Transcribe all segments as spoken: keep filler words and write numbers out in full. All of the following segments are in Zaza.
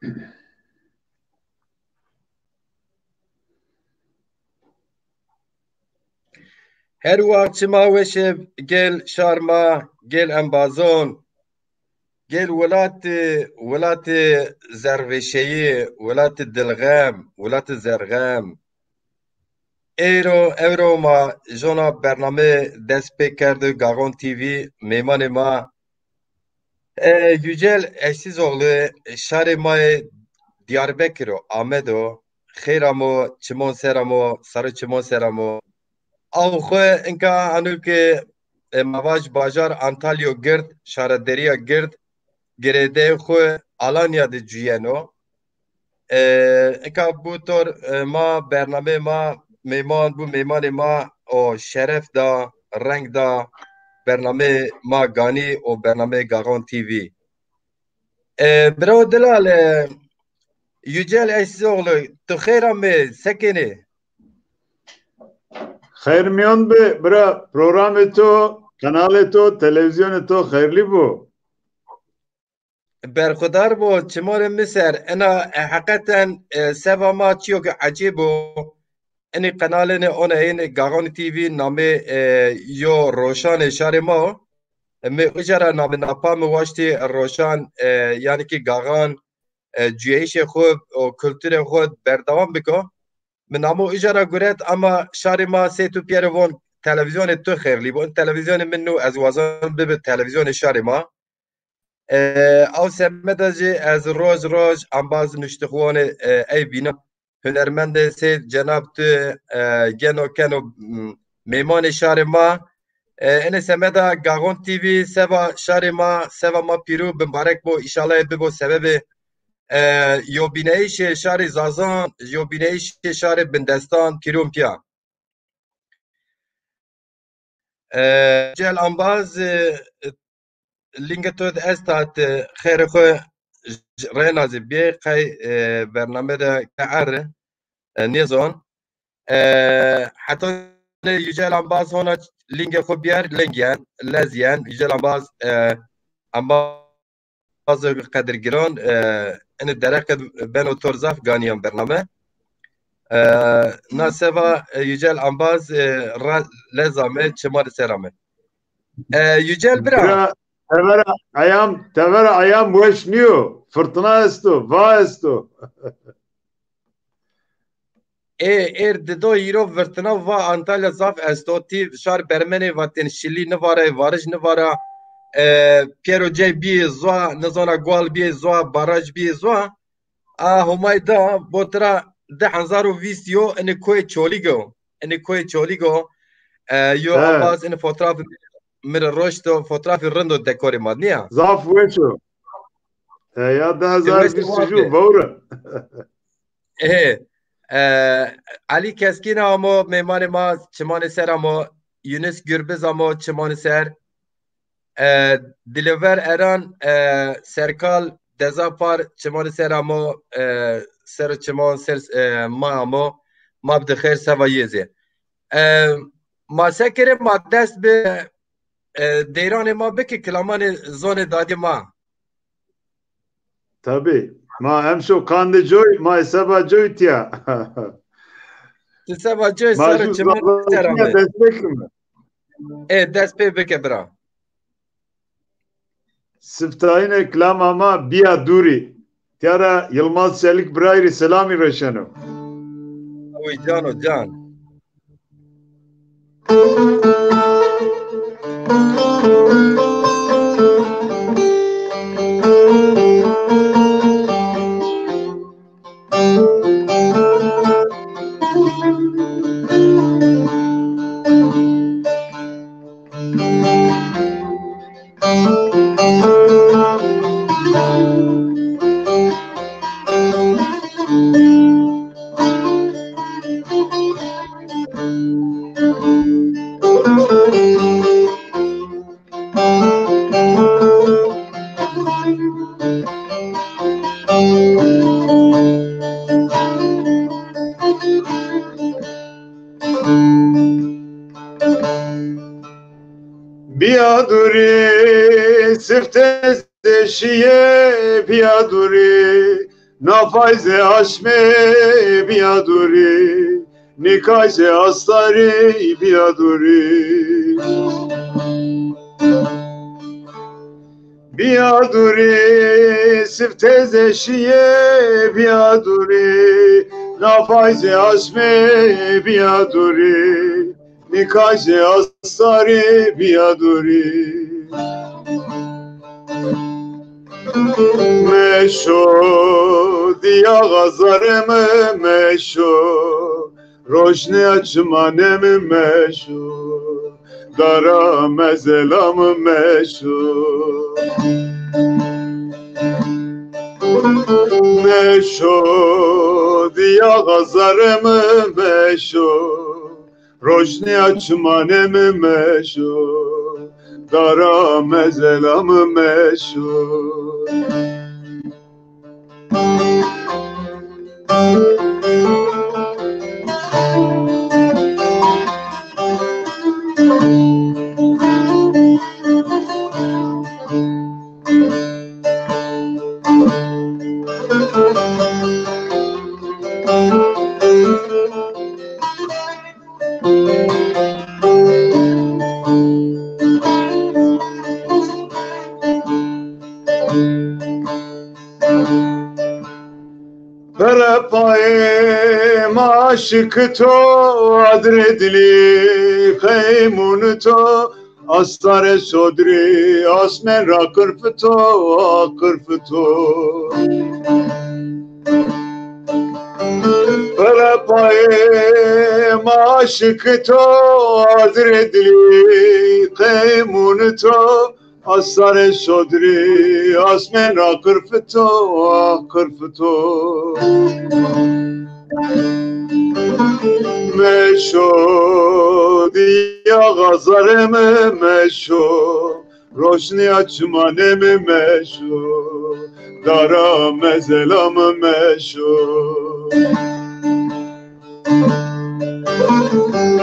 Her wext çima weşe gel şar ma, gel embazon, gel welatê, welatê zerrvêşeyî, welatê dilxem, welatê zerxem. Êro, ewro ma jona bername dest pê kerdi Gaxon T V, mêmanê ma, e, Yücel Eşsizoğlu, şarê ma yê Diyarbekir o, Amed o, xêr amo, çimon ser amo, saro çimon ser amo. Aw xwu inka anu ke, e, ma vaj bajar Antalyo gird, şarederiya gird, girêdeyê xwu Alanya de cuyeno. E, eka bu tor, e, ma bernameyê ma mêman bu, mêmanê ma o şeref da, reng da bernameyê ma ganî û bernameyê Gaxon T V. E, birawo delal, e, Yücel Eşsizoğlu, tu xeyr amê, se kenê? Xeyr miyon bi, bira, programê to, kanalê to, televîzyonê to xeyrlî bo. Berxudar bo, çimorê mi ser. Ena, e, heqeten, e, seba ma çiyo ke ecêb o. Enê kanalêne ona êne Gaxan T V namê, e, yo roşanê şarê ma o. E, mi uca ra namê napa mi waştî roşan, e, yanî ki Gaxan, e, cuyeyîşê xwu û kulturê xwu berdewam biko. Mi namo uca ra guret ama şarê ma sey tu pîyerê von televîzyonê tu xeyrlî bo. In televîzyonê min nû ez wazan bibi televîzyonê şarê ma. E, aw semeda jî ez roj roj embaz nuştixwanê, e, ey bîna. Hunermendê sey cenab tu, e, geno keno, m, mêmanê şarê ma. E, enê semeda Gaxon T V seba şarê ma, seba ma pîrû bimbarek bo. Îşallah ê bibo sebebê, e, yobîneyîşê şarê Zazan, yobîneyîşê şarê bindestan pîrûn pîya. E, Yücel Ambaz, e, lingê to de esta, ti xêrê xwu j-, reyna zî bîyê, qey, e, bername de ke erre, e, nêzon. E, heta Yücel Ambaz hona lingê xwu bîyer, ling yen, lez yen, Yücel Ambaz, e, Ambaz Qedirgiran, e, ini dereqe beno tor zaf ganiyan bername. E, na seba, e, Yücel Ambaz, e, ra lez ame, çima de ser ame. E, Yücel bira. Bira, tevera ayam, tevera ayam weş niyo. Fırtına esto, va esto. Ê, êr dido hîro virtina va Antalya zaf esto. Tî şar bermenê vatên şilî nivara, varij nivara, e, pêro cey bîyê zoa, nizana gual bîyê zoa, baraj bîyê zoa. A Homay da, bo tira di hezar û vîst yo, ini koyê Çolîg o. Ini koyê Çolîg o. E, yo ambaz ini fotoğraf mi ri roşto, fotoğrafî rind o dekorê ma, nîya? Zaf weş o. E, ya di hezar vîst ju vewre. Ê, e, Elî Keskîn amo, mêmanê ma çimanê ser amo, Yunus Gurbiz amo çimanê ser, e, Dilêver Eran, e, Serkal Dezapar çimanê ser amo, e, ser çiman ser, e, ma amo, ma bi di xêr seba yê zî. E, ma se kerê ma dest bi, e, deyranê ma bike kilamanê zonê dadê ma. Tabî. Ma emşo qandê coy, ma seba coy tîya. Ti seba coy sero çiman ser ame. Dest pê kime. E, dest pê bike bira. Siftayînê kilama ma Bîya Dûrî. Tîya ra Yilmaz Çelik birayî rê selamî reşeno. Oy cano can. Bîya dûrî, sifte ze şîye, bîya dûrî, Na fayzê aşmê bîya dûrî, nîkayzê astarî bîya dûrî. Bîya dûrî, siftê zeşîye bîya dûrî, na fayzê aşmê bîya dûrî, nîkayzê astarî bîya dûrî. Meşo, dîyaxa zerê mi meşo, roşnîya çimanê mi meşo, dara mezela mi meşo. Meşo, dîyaxa zerê mi meşo, roşnîya çimanê mi meşo, dara mezela mi meşo. Pere payê ma aşık to, adre dili qeymun to, astarê sodri asmen ra qırfito, qırfito. Pere payê ma aşık to, adre dili qeymun to, astarê sodri asmen ra qırfito, qırfito. Meşo, dîyaxa zerê mi meşo, roşnîya çimanê mi meşo, dara mezela mi meşo.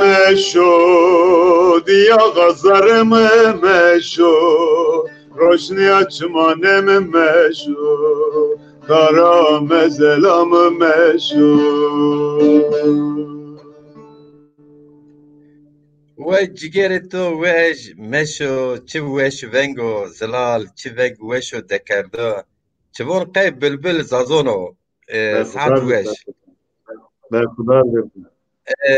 Meşo, dîyaxa zerê mi meşo, roşnîya çimanê mi meşo, dara mezela mi meşo. Wey cigêrê to wej meşo, çi weş veng o zilal, çi veng weş o dekerda. Çi von qey bilbil zazon o. E, saet weş. Berxudar be. E,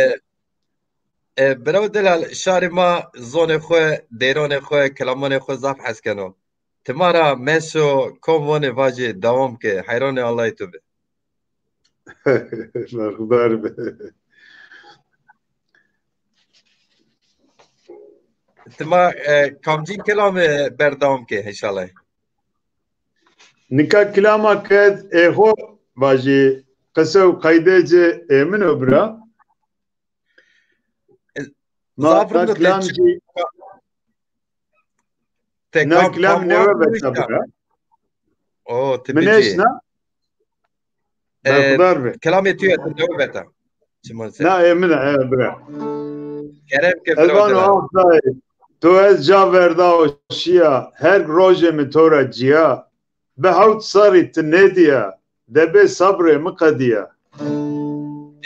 e, biraw delal, şarê ma zonê xwu, deyronê xwu, kilamonê xwu zaf hes keno. Ti ma ra meşo, kom vonê vajê, dewam ke. Heyranê Allahê to be. Berxudar be. Ti ma, e, kamcîn kilamî berdewam ke înşallah? Nika kilama ke ê xo vajî, qise û qeyde ci ê min o bira. E, ma zaf rind o, te kilam ci, te na kam, kilam kam newe veta bira. O, ti min eşna? E, berxudar be. Kelamê tu ya, tu dewe veta. Çiman ser. Na, ê min e, bira. Kerem ke. Ez vano, ax dayê, to ez ca verda û şîya, her rojê mi to ra cîya, bi hewt serrî ti nêdîya, de bê sebrê mi qedîya.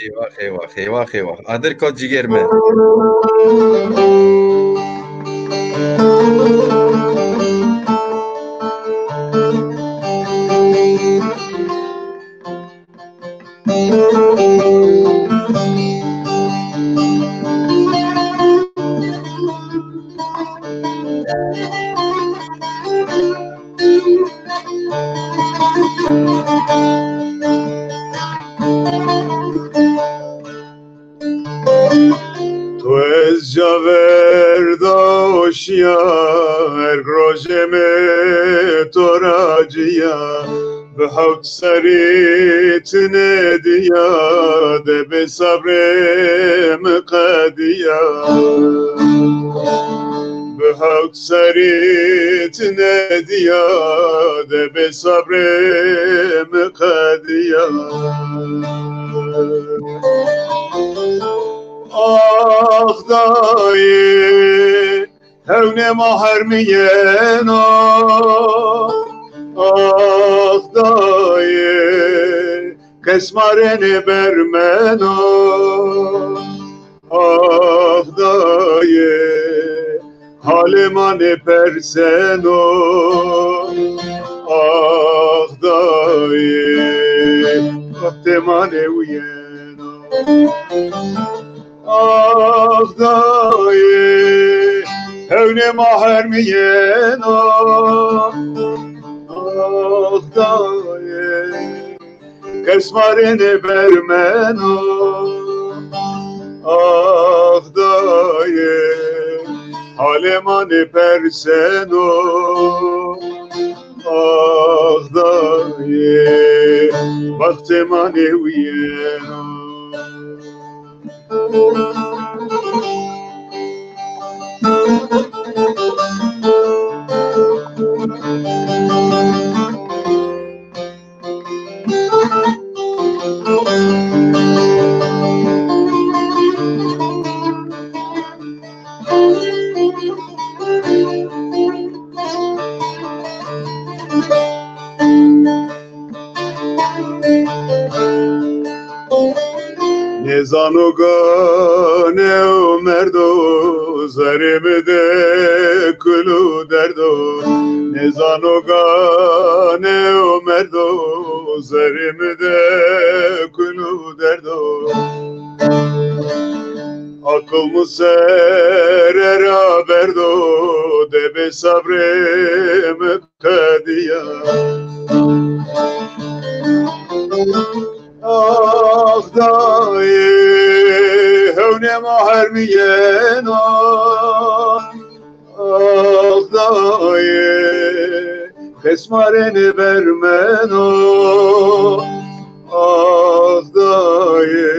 Eyvah, eyvah, eyvah, eyvah. Adir kot cigêr mi. To ez ca verda û şîya, erg rojê mi to ra cîya, bi hewt serrî ti nêdîya, de bê sebrê mi qedîya. Bi hewt serrî ti nêdîya, de bê sebrê mi qedîya. Ax dayê, hewnê ma hermîyeno. Ax dayê, kes ma rê nêbermeno. Ax dayê, halê ma nêperseno. Ax dayê, wextê ma nêwiyeno. Ax dayê, hewnê ma hermiyeno. Ax dayê, kes ma rê nêbermeno. Ax dayê, halê ma nêperseno. Ax dayê, wextê ma nêwiyeno. Nêzano gane o merdo, zerrê mi de kul û derdo. Nêzano gane o merdo, zerrê mi de kul û derdo. Aqil mi sere ra berdo, debê sabrê mi qedîya. Ax dayê, hewnê ma hermiyeno. Ax dayê, kes ma rê nêbermeno. Ax dayê,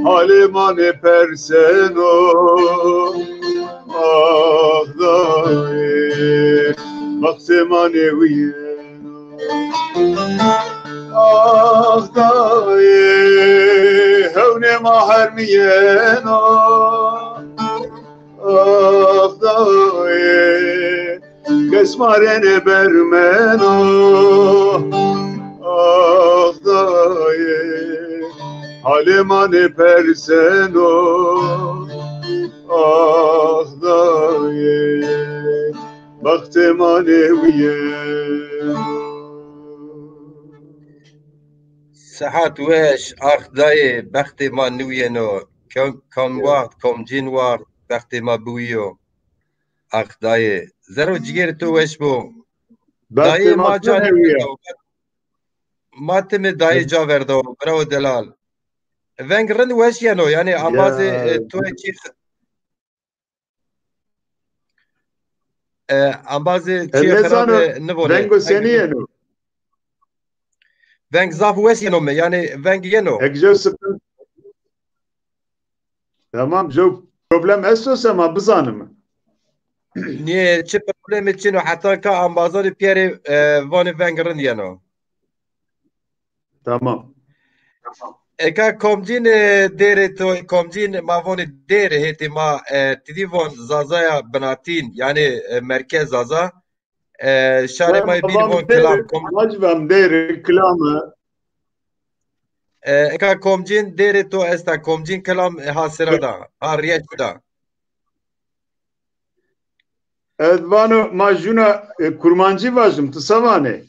halê ma nêperseno. Ax dayê, wextê ma nêwiyeno. Ax dayê, hewnê ma hermiyeno. Ax dayê, kes ma rê nêbermeno. Ax dayê, halê ma nêperseno. Ax dayê, wextê ma nêwiyeno. Sihet weş, ax dayê, bextê ma niwiyeno. Kom, kom waxt, komcîn waxt, bextê ma biwîyo. Ax dayê. Zero cigêrê to weş bo. Bextê dayê ma ma ca nêwîya. Ma timê dayê ca verdo. Bravo delal. Veng rind weş yeno. Yanî ambazê, e, to çî, e, ambazê çî xirab, e, nivonê. Vengo senî yeno? Veng zaf weş yeno mi. Yanî veng yeno. Ek jew sıkıntı. Tamam, jew problem esto sema bizanim. Nê, çi problemê çin o, heta ka ambazanê pîyerê, e, vanê veng rind yeno. Tamam. Eka komcîn, e, dêrê to, komcîn ma vonê dêr, hêtê ma, e, tidî von Zazaya binatîn, yanî, e, merkez Zaza. E, şarê ma yê bîn von Kilam. Kom- Hacî Vem dêrê Kilam e. E, eka komcîn dêrê to esta, komcîn Kilam, e, ha sira da, ha rîyeş da. Ez vano ma jûna, e, kurmancî vajim, ti se vanê?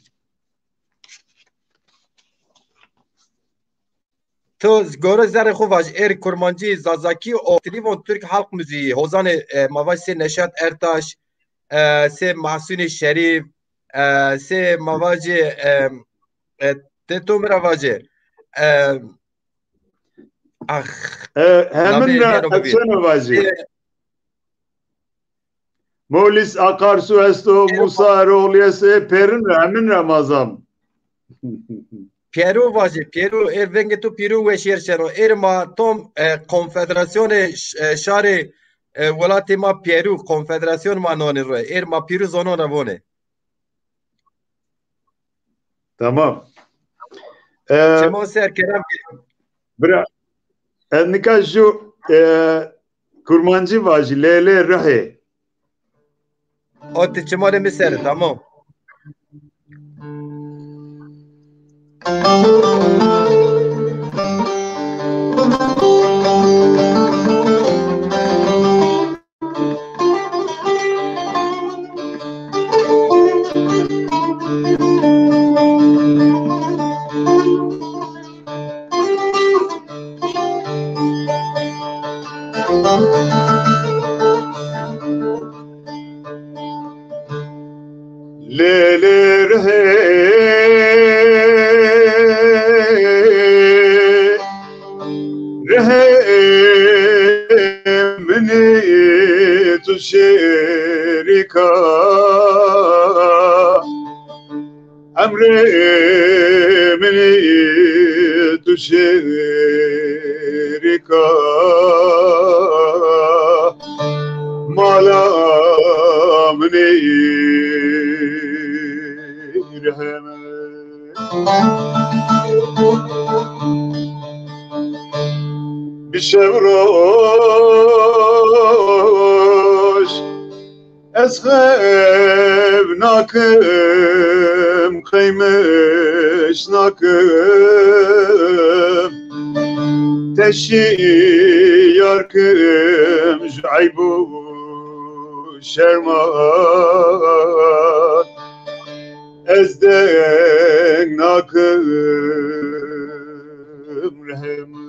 To gore zerrê xo vaj, êr kurmancî, zazakî û tilî von Türk halk müziği, hozanê, e, ma vaj sê Neşat Ertaş, e, sê Mahsûnê Şerîf, e, sê ma vajê, e, e, tê to mi ra vajê. E, ax, e, hemin ra ez çeno vajî. E, Molis Akarsu esto, Musa Eroğlu esto, ê pêrin ra, hemin ra ma zam. Pîyero vajê, pîyero, ê vengê to pîyero weşîyer şeno. Êr ma tom, e, konfederasyonê ş-, e, şarê, e, welatê ma pîyero, konfederasyon ma nonê ro. Êr ma pîyero zonon ra vonê. Tamam. E, çimo ser kerem. Bira, ez nika ju, e, kurmancî vajî, lê lê rihê. O ti çimanê mi ser, tamam. Lê lê rihê, rihê minî tu şêrîka. Emrê minî tu şêrîka, mala minî rihê mi. Bi şev roj ez xev nakim, qeymiş nakim. Teşîyar kim ju eyb û şerman. Ez deng nakim rihê mi.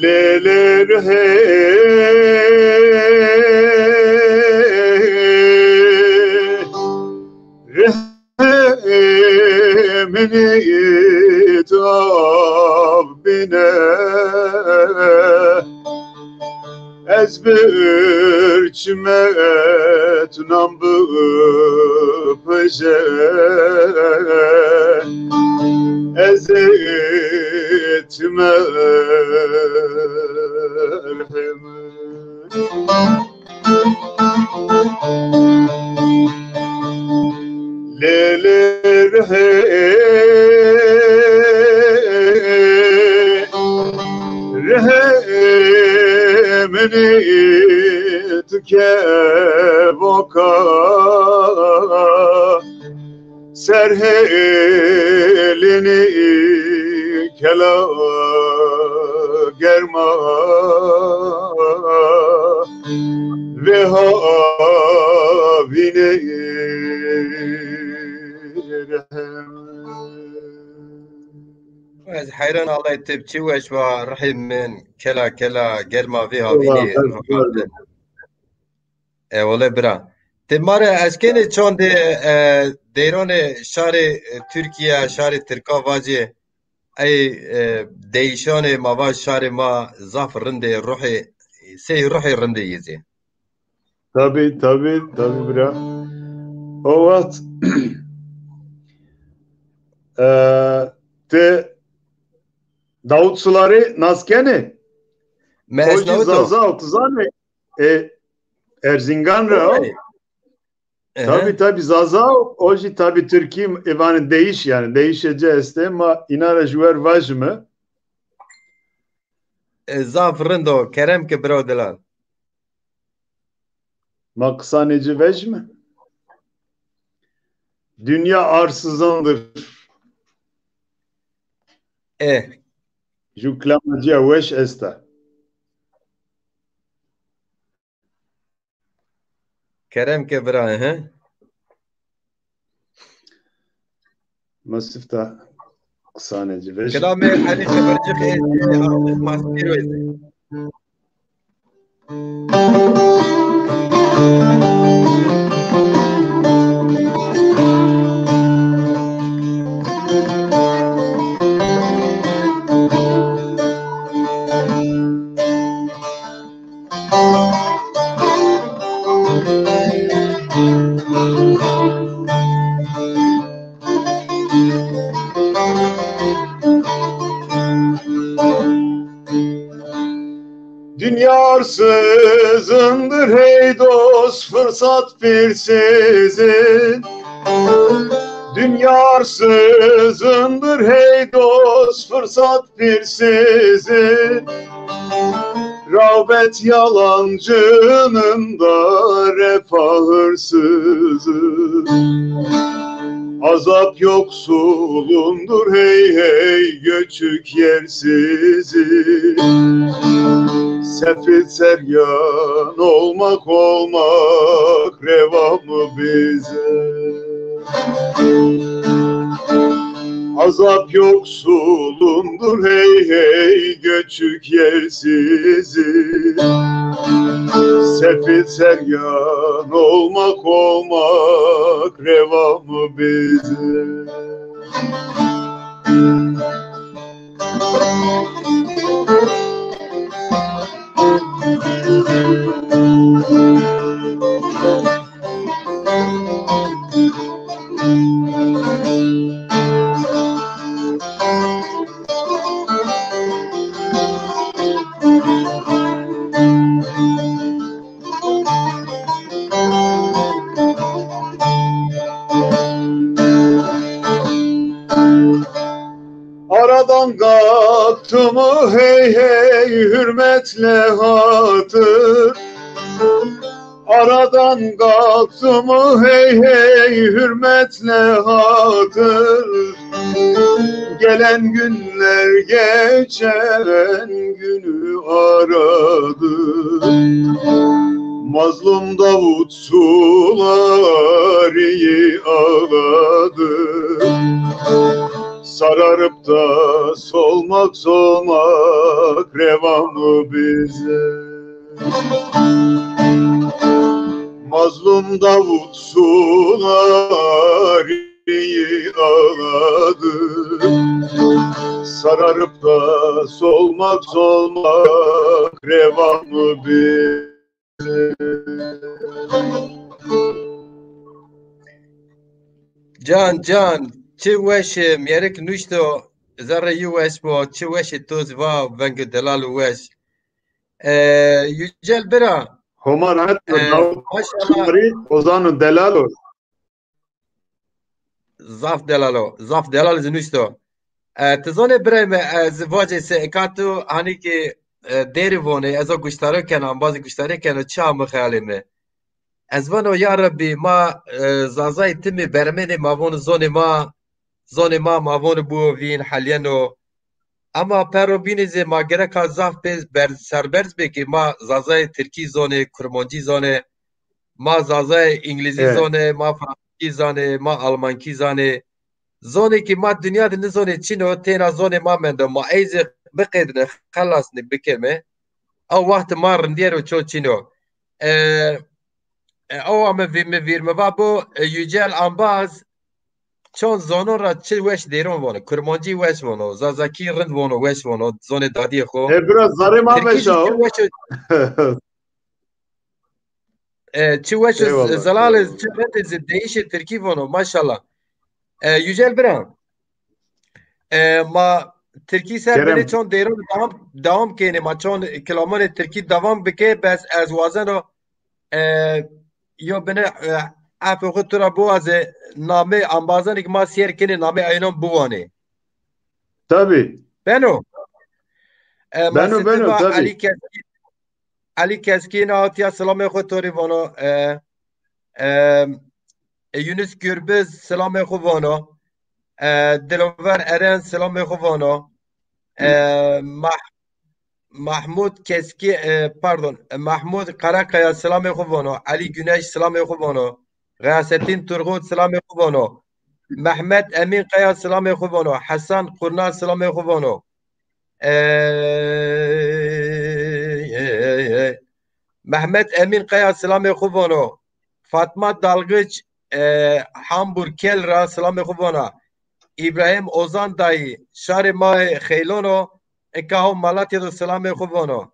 Lê lê rihê, rihê minî tu av bîne. Ez bir çime tu nam bipije. Ez çime rihê mi. Lê lê rihê, rihê minî tu kevoka. Ser hêlînî kela germa vêha vînê. Ez heyran alay tib çi weş va rihê min kela kela germa vêha vînê. Eyvallah bira. Ti ma rê eşkenê çandê, e, deyranê şarê, e, Tirkîya, şarê Tirka vacê, ey, e, deyîşanê ma va şarê ma zaf rindê, ruhê, sey ruhê rindê yê zî. Tabî, tabî, tabî bira. O wext, e, ti Davut Sularî nas kenê? Me ez Zaza o, tu zanê. E, Erzingan ra o. Tabî, tabî, Zaza o, o jî tabî Tirkî, e, vanê deyîş yanî, deyîşê ci estê, ma înan ra ji wer vajime. E, zaf rind o, kerem ke biro delal. Ma qisanê ci vejime. Dünya arsızındır. E. Ju kilama ci ya weş esta. Kerem ke bira, he? Ma sifta qisanê ci vejî. Kilamê Elî Çebercix ê, ê, Ahmet Maspîro ê. Dünya arsızındır hey dost, fırsat bir sizin. Dünya arsızındır hey dost, fırsat bir sizin. Rağbet yalancının da refah hırsızı. Azap yoksulundur hey hey, göçük yersizi. Sefil seryan olmak olmak reva mı bize? Azap yoksulundur hey hey, göçük yersizi. Sefil seryan olmak olmak reva mı bize? Aradan kalktı mı hey hey, hürmetle hatır. Aradan kalktı mı hey hey, hürmetle hatır. Gelen günler geçen günü aradı. Mazlum Davut suları ağladı. Sararıp da solmak solmak reva mı bize? Mazlum Davut suları ağladı. Sararıp da solmak solmak reva mı bize? Can, can, çi weş e, mêrik nuşto, zerre yi weş bo, çi weş e, toz va, vengê delal û weş. E, Yücel bira. Homa rehet, e, Davut maşallah. Şarî, Ozan û delal o. Zaf delal o, zaf delal zî nuşto. E, ti zonê birayê mi, ez vacê se eka tu hanî ki, e, dêrî vonê, ez o guştare kena, embazê guştare keno, çi ame xeyalê mi. Ez vano, ya Rebbî, ma, e, Zazayê timî bermenê, ma vono zonê ma, zonê ma, ma vono biwo vîn, helîyeno. Ema perro bînî zî ma gereka zaf pê berz, serberz bê ki ma Zazayê tirkî zonê, kurmancî zonê, ma Zazayê îngilîzî zonê, ma fransîzî zanê, ma almankî zanê. Zonê ki ma dinya de nizonê çin o, têna zonê ma mendo. Ma ey zî biqedîne, xelasnî bikeme. Ew wext ma rindîyer o ço çin o. E, e, ew ame vî-, mi vîr mi va bo, e, Yücel Ambaz, çond zonon ra çi weş dêron vono. Kurmancî weş vono, Zazakî rind vono, weş vono, zonê dadîyê xo. E, bira, zarê ma meşa o. Çi weş o. E, çi weş o, eyvallah, zelal, eyvallah. Çi rind zî deyişê tirkî vono, maşallah. E, Yücel bira. E, ma tirkî ser binê çond dêron dewam, dewam kenê. Ma çond kilamanê tirkî dewam bike, bes ez wazeno, e, yo bine, e, efê xo tu ra biwaze, namê embazanê ki ma sêr kenê, namê eynan biwanê. Tabî. Beno. E, beno, beno, tabî. Elî Keskîn, Elî Keskîn a tiya, silamê xo to rê vono. E, e, e, Yunus Gürbüz silamê xo vono. E, Dilover Eren silamê xo vono. E, Mah-, Mahmud Keski, e, pardon, e, Mahmud Karakaya silamê xo vono. Elî Güneş silamê xo vono. Gıyasettin Turgut silamê xo vono. Mehmet Emin Kaya silamê xo vono. Hasan Kurnaz silamê xo vono. E, Mehmet Emin Kaya silamê xo vono. Fatma Dalgıç, e, Hamburg Kel ra silamê xo vona. İbrahim Ozan dayî, şarê ma yê Xeylon o, eka ho Malatya do silamê xo vono.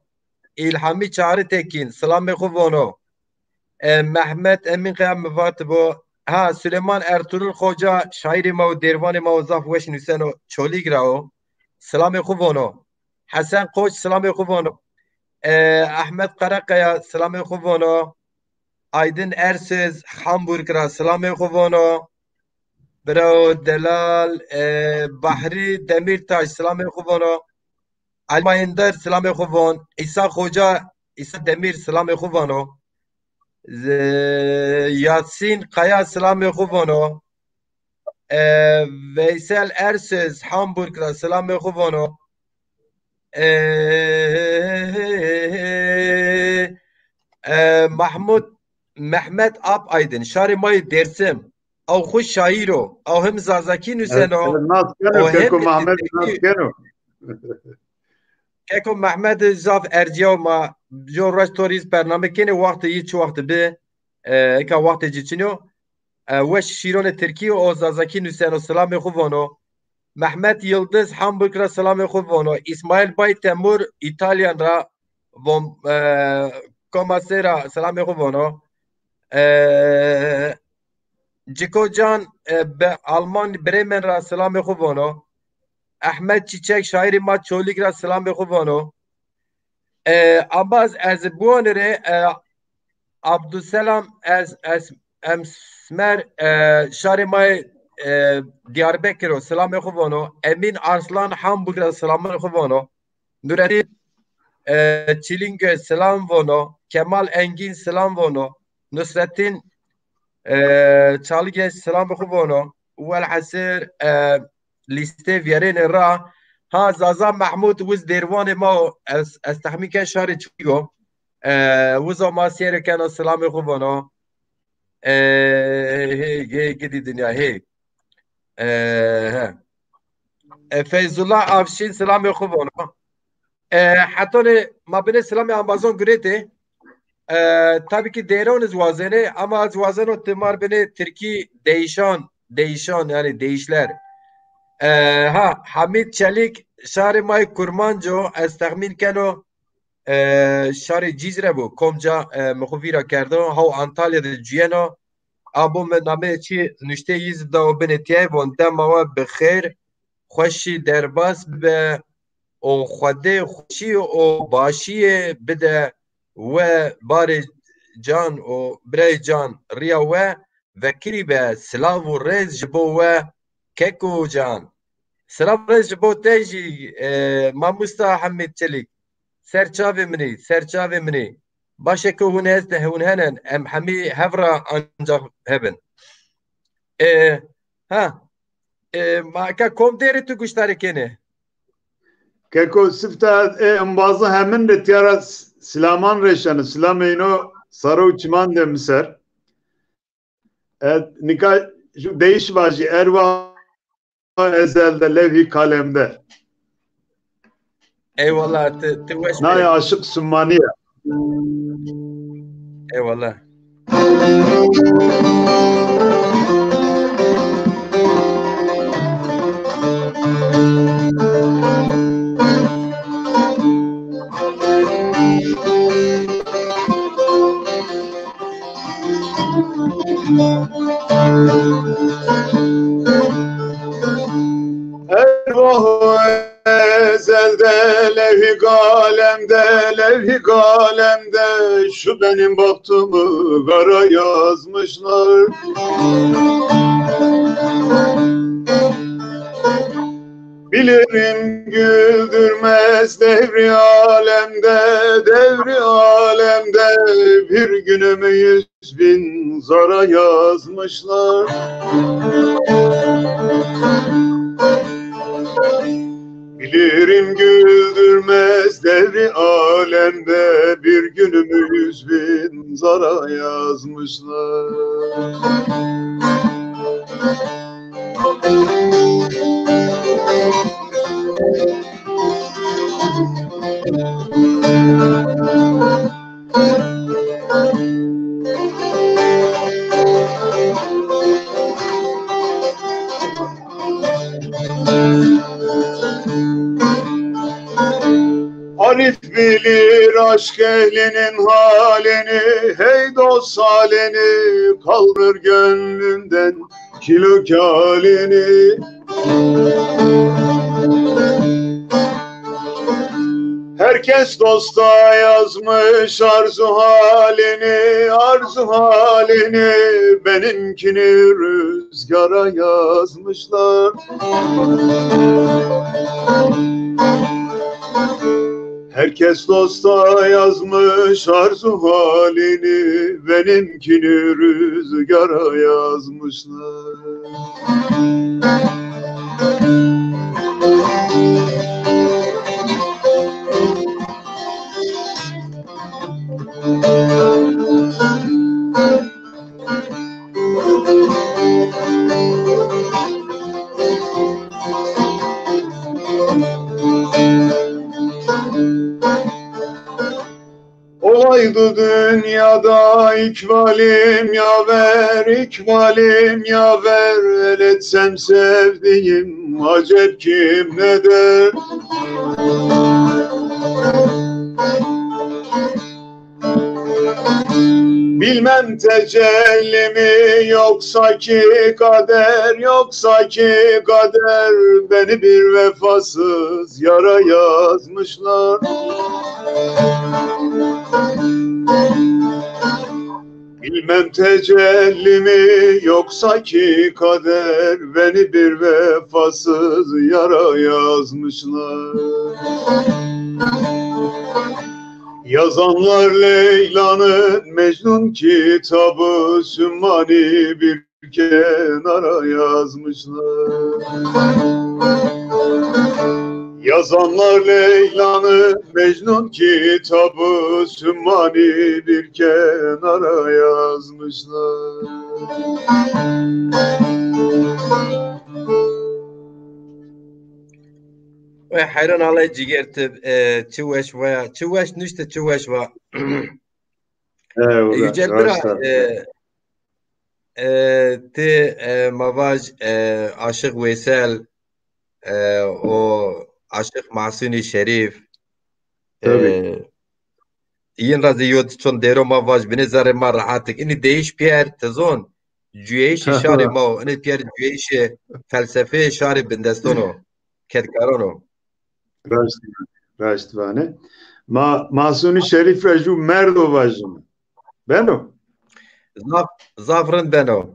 İlhami Çağrı Tekin, silamê xo vono. E, Mehmet Emin Kaya mi vatibo. Ha, Süleyman Ertuğrul Xoca, şaîrê ma û dêrvanê ma û zaf weş nuseno, Çolîg ra o. Silamê xo vono. Hesen Koç, silamê xo vono. E, Ahmet Karakaya, silamê xo vono. Aydın Ersöz, Hamburg ra silamê xo vono. Birawo delal, e, Bahrî Demîrtaş, silamê xwu vono. Elî Mayîndar, silamê xwu von. Îsa Xoca, Îsa Demîr, silamê xwu vono. Z-, Yasîn Kaya, silamê xwu vono. E, Veysel Ersöz, Hamburg ra, silamê xwu vono. E, e, Mahmud, Mehmet Apaydın, şarê ma yê Dêrsim. Ew xwu şaîr o. Ew hem zazakî nuseno, nas keno, û hem keko Mehmet nas keno. Keko Mehmed zaf ercîyaw, ma jo roj to rî zî bername kenê, wextê yî çi wext bi, e, eka wextê ci çin o. E, weş şîronê tirkî û zazakî nuseno, silamê xwu vono. Mehmet Yildiz Hamburg ra silamê xwu vono. Îsmaîl Bay Temur Îtalyan ra von, e, Komasê ra silamê xwu vono. E, Ciko Can, e, be-, Alman Bremen ra silamê xwu vono. Ehmed Çiçek, şaîrê ma Çolîg ra silamê xwu vono. E, ambaz ez biwanirê, e, Abdüselam ez, ez, Emsmer, e, şarê ma yê, e, Diyarbekir o, silamê xwu vono. Emîn Arslan Hamburg ra silamê xwu vono. Nurettin, e, Çilingöz silam vono. Kemal Engin silam vono. Nusrettin, e, Çalıgeç silam xwu vono. Welhesir, e, lîstê vîyerêne ra. Ha, Zaza Mehmud wiz dêrwanê ma o. Ez, ez texmîn ken şarê Çolîg o. E, wizo ma sêrê keno, silamê xwu vono. E, hey, hey, gidî dinya, hey. E, he. E, Feyzullah Avşin, silamê xwu vono. E, hetonê ma binê silamê ambazon gurêtê. E, tabî ki dêron iz wazenê, ama ez wazeno ti mar binê tirkî değişan, değişan, yani değişler. E, ha, Hamit Çelik, şarê ma yê Kurmanc o, ez texmîn keno, e, şarê Cizre bo, komca, e, mi xwu vîra kerdo, haw Antalya de cuyeno, abo mi nameyê çî nuştê yî zî dawo binê tîyay, von dema we bi xêr, xweşî derbas bibe û Xwedê xweşî û başîyê bide we barê can û birayê can, rîya we vekirî be, silav û rêz ji bo we keko can. Silav û rêz ji bo te jî, e, mamosta Hemîd Çelîk. Ser çavê min î, ser çavê min î. Baş e ke hûn hest, hûn henen, em hemî hev ra ancax hebin. E, ha, e, ma eke kom dêrê tu guştarî kenê? Keko sifta e embazı hemin de tiyara s-, silaman reşanı, silamê ino saro çiman de miser. E, nika ju değiş vajî, erwa ezelde levhî kalemde. Eyvallah, ti, ti weş. Nayê aşiq Sumaniye. Eyvallah. Ervah ezelde levhî kalemde, levhî kalemde şu benim bahtımı kara yazmışlar. Bilirim güldürmez devri alemde, devri alemde bir günümü yüz bin zara yazmışlar. Bilirim güldürmez devri alemde bir günümü yüz bin zara yazmışlar. Arif bilir aşk ehlinin halini, hey dost halini, kaldır gönlünden kilo kâlini. Her Herkes dosta yazmış arzu halini, arzu halini, benimkini rüzgara yazmışlar. Herkes dosta yazmış arzu halini, benimkini rüzgara yazmışlar. Olaydı dünyada ikbalim yaver, ikbalim yaver, el etsem sevdiğim, acep kim ne der? Bilmem tecelli mi yoksa ki kader, yoksa ki kader, beni bir vefasız yara yazmışlar. Bilmem tecelli mi yoksa ki kader, beni bir vefasız yara yazmışlar. Yazanlar Leyla'nın Mecnun kitabı, Sümmani bir kenara yazmışlar. Yazanlar Leyla'nın Mecnun kitabı, Sümmani bir kenara yazmışlar. Ey heyran alay ciger ti, e, çi weş va ya, çi weş nuşte, çi weş va. Eyvallah, Yücel Bira, raşta. E, e, ti, e, ma vaj, e, Aşık Veysel, e, o Aşık Mahsuni Şerif, e, Tabii. Yin ra zî yo çon dêro ma vaj binê zerrê ma rehatik. Înî deyiş pîyer, ti zon, cuyeyişê şarê ma o. Înî pîyer cuyeyişê felsefeyê şarê bindestan o, kedkaran o. Raşt, raşt vanê. Ma, Mahsuni Şerif ra jû merdo vajîme. Beno? Zaf, zaf rind beno.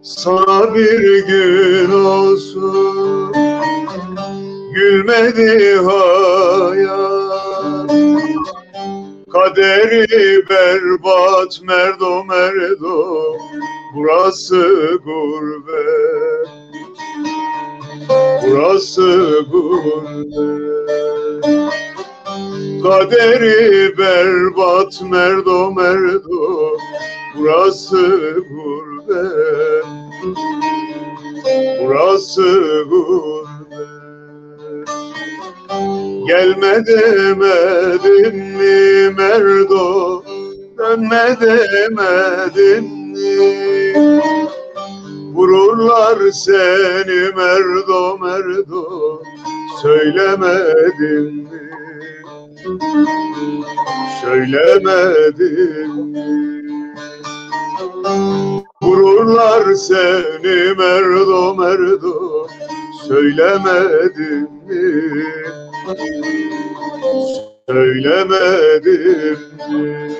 Sana bir gün olsun gülmedi hayat. Kaderi berbat merdo merdo, burası gurbet, burası gurbet. Kaderi berbat merdo merdo, burası gurbet, burası gurbet. Gelme demedim mi merdo, dönme demedim mi? Vururlar seni merdo merdo, söylemedin mi? Söylemedin mi? Vururlar seni merdo merdo, söylemedin mi? Söylemedin mi?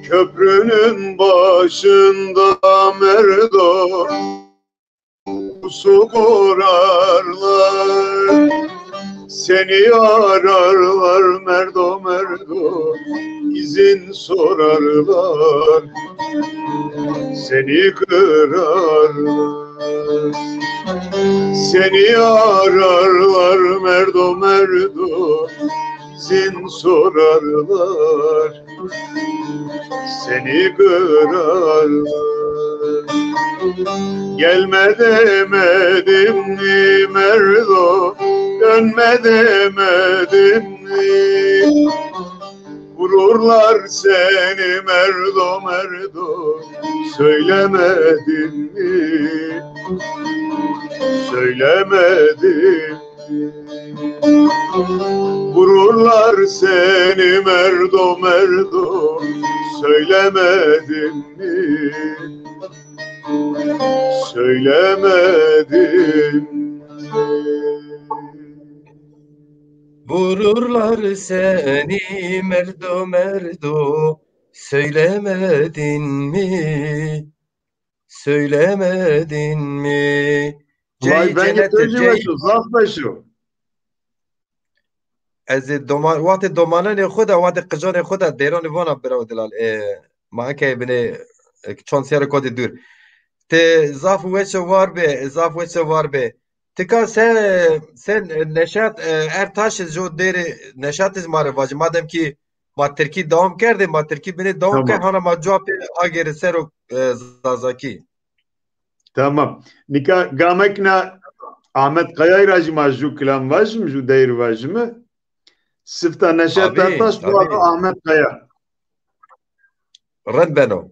Köprünün başında merdo pusu kurarlar. Seni ararlar merdo merdo, izin sorarlar. Seni kırarlar, seni ararlar merdo merdo, izin sorarlar, seni kırarlar. Gelme demedim mi merdo, dönme demedim mi? Vururlar seni merdo merdo, söylemedin mi? Söylemedin mi? Vururlar seni merdo merdo, söylemedin mi? Söylemedin mi? Vururlar seni merdo merdo, söylemedin mi? Söylemedin mi? Vay, cey vengê cennet to jî cey weş o, zaf weş o. Ez ê doma-, wextê domananê xo de, wextê qicanê xo de, deyranê vana bira Dilal. E, ma eke binê, e, çand sîyarê kotê dûr. Ti zaf weş o, war bê, zaf weş o, war bê. Tika se, se Neşat, e, Ertaş jo dêrê Neşat iz ma rê vajî. Madem ki ma tirkî dewam kerdê, ma tirkî binê dewam kerd, hana ma cewabê agêrê sero, e, zazakî. Tamam. Nika gamekna Ahmet Kaya'yî ra jî ma ju kilam vajim, ju deyr vajime. Sifta Neşat Ertaş, dua do Ahmet Kaya. Rind beno.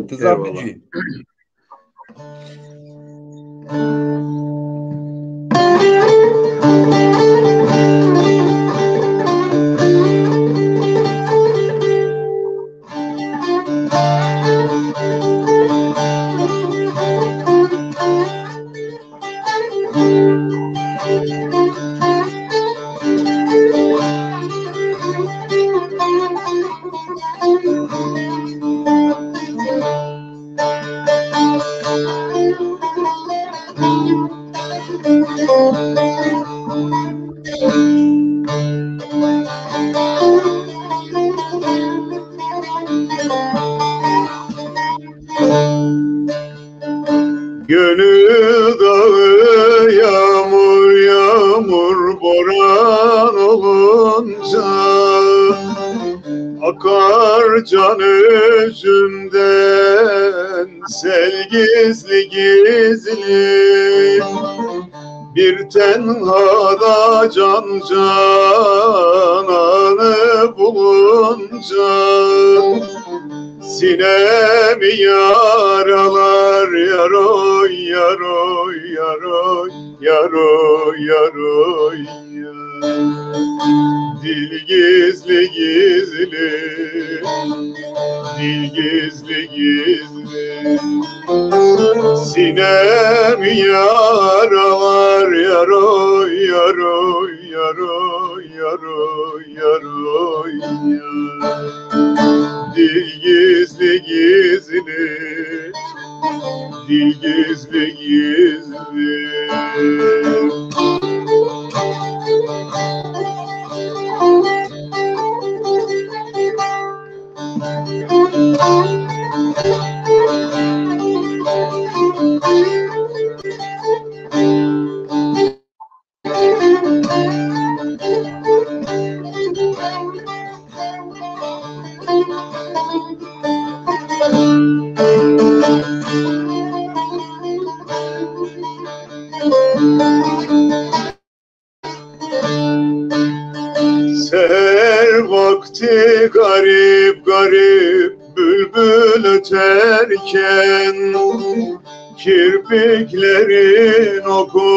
Ti zaf bincî. Gönül dağı yağmur yağmur boran olunca akar can özümden sel gizli gizli. Bir tenhada can cananı bulunca sinemi yaralar yaroy yaroy yaroy yaroy yaroy. Dil gizli gizli, dil gizli gizli. Sinem yaralar yaroy, yaroy, yaroy, yaroy, yaroy, ya. Dil gizli gizli, dil gizli gizli. Seher vakti garip garip bülbül öterken, kirpiklerin oku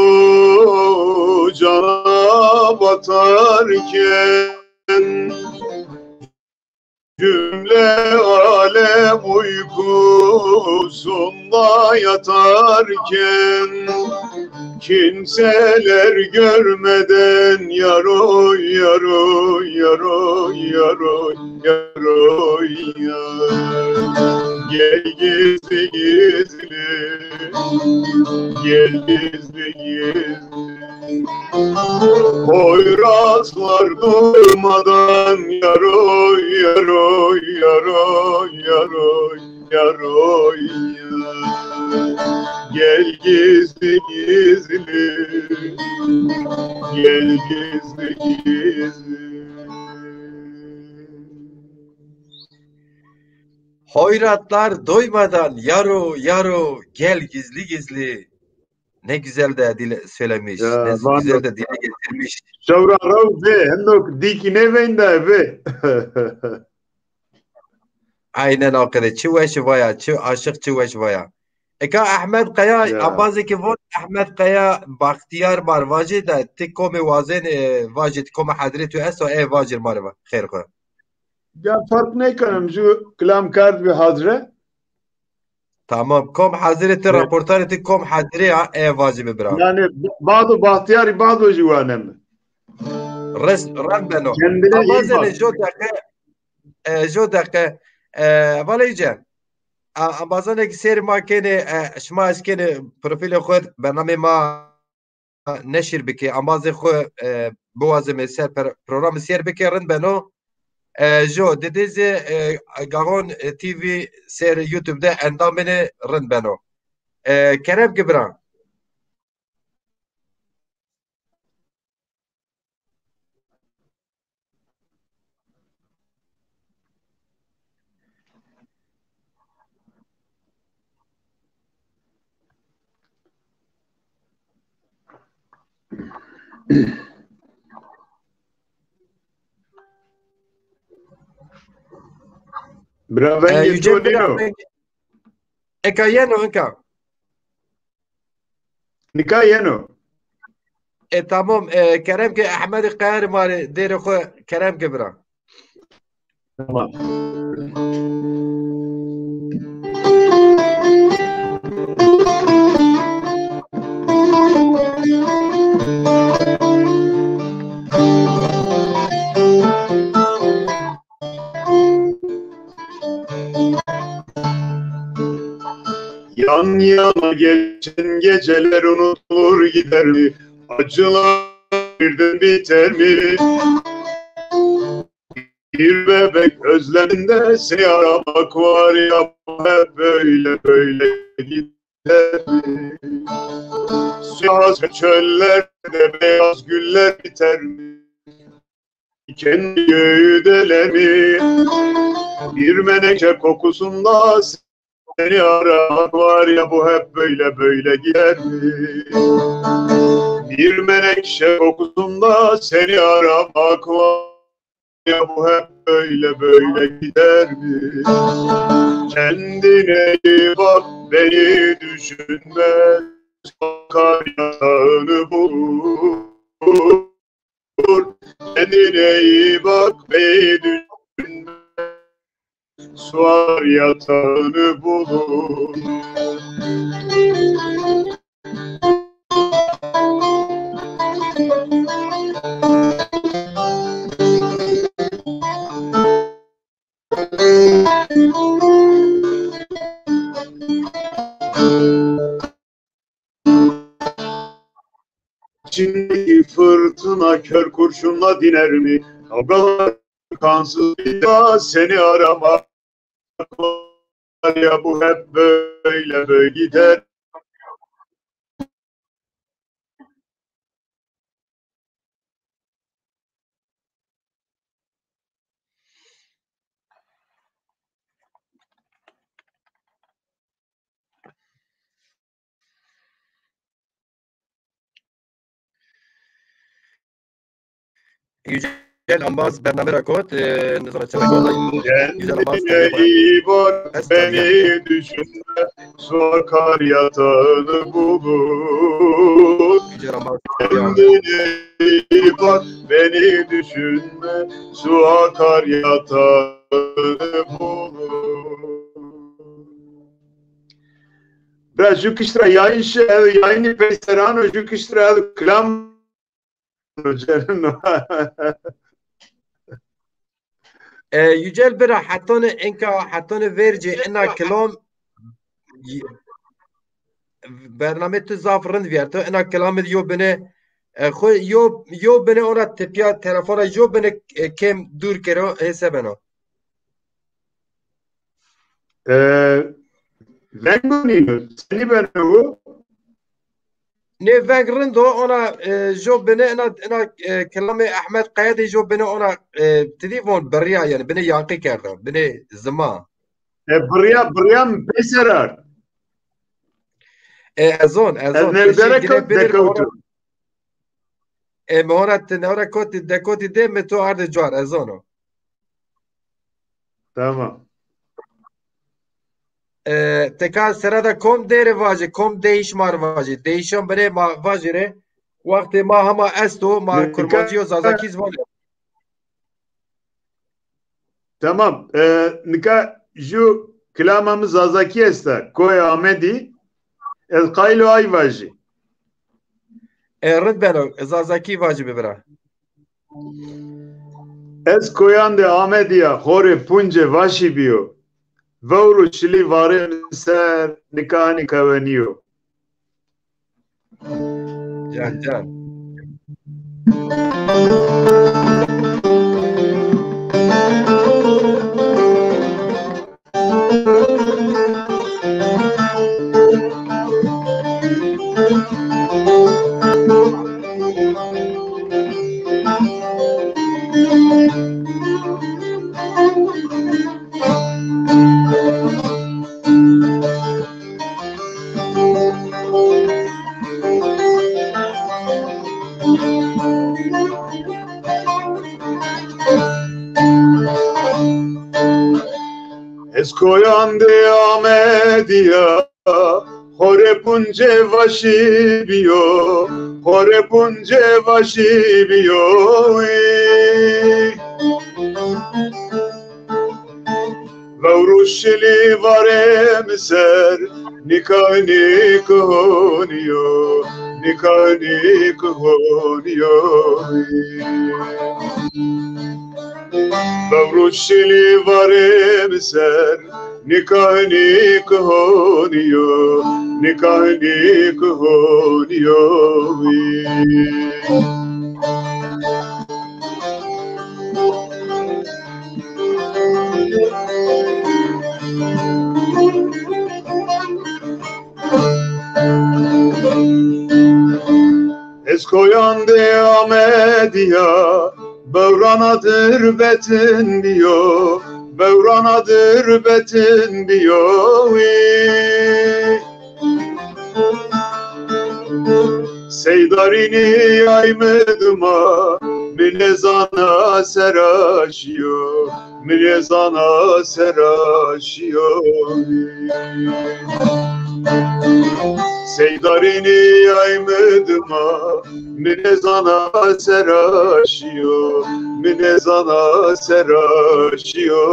cana batarken, cümle alem uykusunda yatarken, kimseler görmeden yaroy, yaroy, yaroy, yaroy, yaroy, yaroy, ya. Gel gizli gizli, gel gizli gizli. Poyrazlar doymadan yaroy, yaroy, yaroy, yaroy, yaroy. Gel gizli gizli, gel gizli gizli. Hoyratlar doymadan yaro yaro gel gizli gizli. Ne güzel de dile söylemiş, Ya, ne vano. güzel de dile getirmiş. Şewra rew ve, hindok dîkî nêveyn de ve. Aynen o kadar. Çi weş vaya, çi aşık, çi weş vaya. Eka Ahmet Kaya, Ya. Ambazê ki von Ahmet Kaya Bahtiyar mar vajê de, ti komê wazen, e, vajê, ti komê hadrê tu esto, e, vajir mar va, xêr xo. Ya, fark nêkenim, ju kilam kerd bi hazre. Tamam, kom hazirê ti, Evet. raportarê ti kom hazirê ya, e, vajî bi bira. Yani, Bado Bahtiyarî Bado jî wanem. Res, ren beno. Kendine iyi Ambazene bak. jo deqe, e, jo deqe, e, valeyce. A-, ambazane ki sêr ma kêne, e, şima eşkêne profilê xo, bernamê ma neşir bike, ambazê xo, e, biwazime ser per-, programî sêr bike, rind beno. E, jo, didê zî, e, Gaxon, e, T V ser YouTube de endam bine, rind beno. E, kerem ki bira. Bira, e, vengê Yücel to nîno. Eka yeno, eka. Nika yeno. E, tamam. E, kerem ke Ehmedî Qeyarî ma rê dêrê xo kerem ke bira. Tamam. Yan yana geçen geceler unutulur gider mi? Acılar birden biter mi? Bir bebek özleminde seni aramak var ya, hep böyle böyle gider mi? Siyah çöllerde beyaz güller biter mi? Kendi köydeler mi? Bir menekşe kokusunda seni aramak var ya, bu hep böyle böyle gider mi? Bir menekşe kokusunda seni aramak var ya, bu hep böyle böyle gider mi? Kendine iyi bak, beni düşünme, akar yatağını bulur. Kendine iyi bak, beni düşünme. Sular yatağını bulur. İçindeki fırtına kör kurşunla diner mi? Kavgalar kansız bir daha seni aramak var ya, bu hep böyle böyle gider. Yücel Ambaz bername ra kot, e, nizana çawa kot. Yücel Ambaz. Kendine iyi bak, beni düşünme, su akar yatağını bulur. Yücel Ambaz. Kendine iyi bak, beni düşünme, su akar yatağını bulur. Bira, ju kişt ra yayın şi, ev yayınî peyseran o, ju kişt ra ev kilam. E, Yücel bira, hetone enka, hetone verci ina kilam, bername tu zaf rind viyerto, ina kilamê yo bine, E, xo yo, yo bine ona tepya telefona yo bine, e, kêm dûr kero, hê se beno? E, veng nîno, senî beno? Nê veng rind o, ona, e, jo bine ina, ina, e, kilamê Ehmed Kaya de jo bine ona, e, ti dî von birîya, yanî bine yanqî kerda, bine zima. E, birîya, birîya mi peyser ard. E, ez on, ez on. Newdere kot dekewto. E, mi hona ti newra kotî, dekotî de mi to arde cuar, ez ono. Tamam. E, teka sera de kom dêre vajî, kom deyîş mar vajî. Deyîşan bine ma vajî rê. Wextê ma hema esto, ma kurmancî yo zazakî ziwanî. Tamam. E, nika ju kilama mi zazakî esta. Koyê Amedî. Ez qayîl o ay vajî. E, rind beno. Zazakî vajî bibira. Ez koyan de Amedî ya, xorê punce vaşî bîyo. Vewr û şilî varê mi ser, nika hanî kewenî yo. Can, can. Ez koyan de Amedî ya, xorê punce vaşî bîyo, xorê punce vaşî bîyo. Vewr û şilî varê mi ser, nika hanî kihonî yo, nika hanî kihonî yo. Vewr û şilî varê mi ser, nika hanî kihonî yo, nika hanî kihonî yo. Ez koyan de Amedî ya, bewrana dir betin bîyo, bewrana dir betin bîyo. Wî. Seydarînî ay mi dima, mi nêzana sera şîyo, mi nêzana sera şîyo. Seydarînî ay mi dima, mi nêzana sera şîyo, mi nêzana sera şîyo.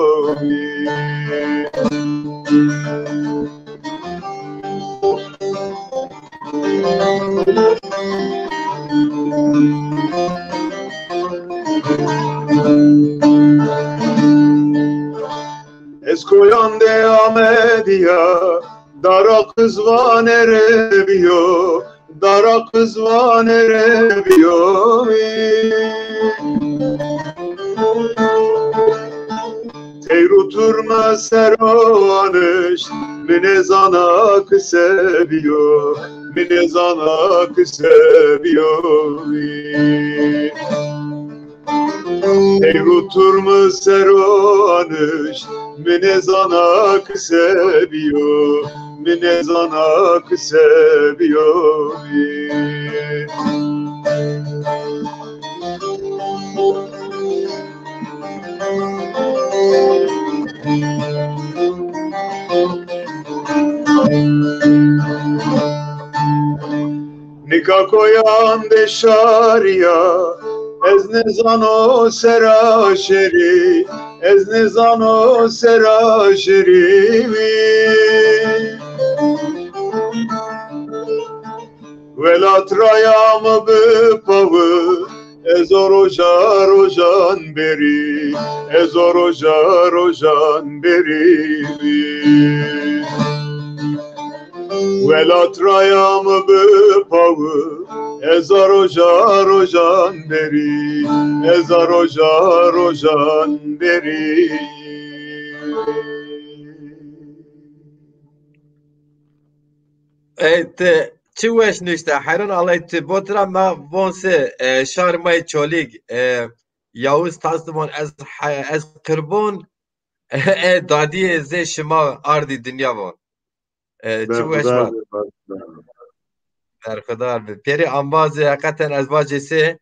Ez koyan de Amedî ya, dara qizvanê rê bîyo, dara qizvanê rê bîyo. Teyr û turme ser o anişt, mi nêzana ki se bîyo, mi nêzana ki se bîyo. Teyr û turme ser o anişt, mi nêzana ki se bîyo, mi nêzana ki se bîyo. Nika koyan de şarî ya, ez nêzano sera şerî, ez nêzano sera şerî. Welat raya mi bipawi, ez o roja rojan berî, ez o roja rojan berî. Welat raya mi bipawi, Ez a roja rojan derî, ez a roja rojan derî. Ey, ti çi weş nuşte, heyran Allay, ti botira ma von se, e, şar may Çolîg, e, Yawuz Tasdimon, ez he-, ez qirbon, e, dadîyê zê şima ardî dinya von. E, çi weş va. Berxudar be, berxudar be. Berxudar be. Pêrê embazê, heqeten ez vajê se,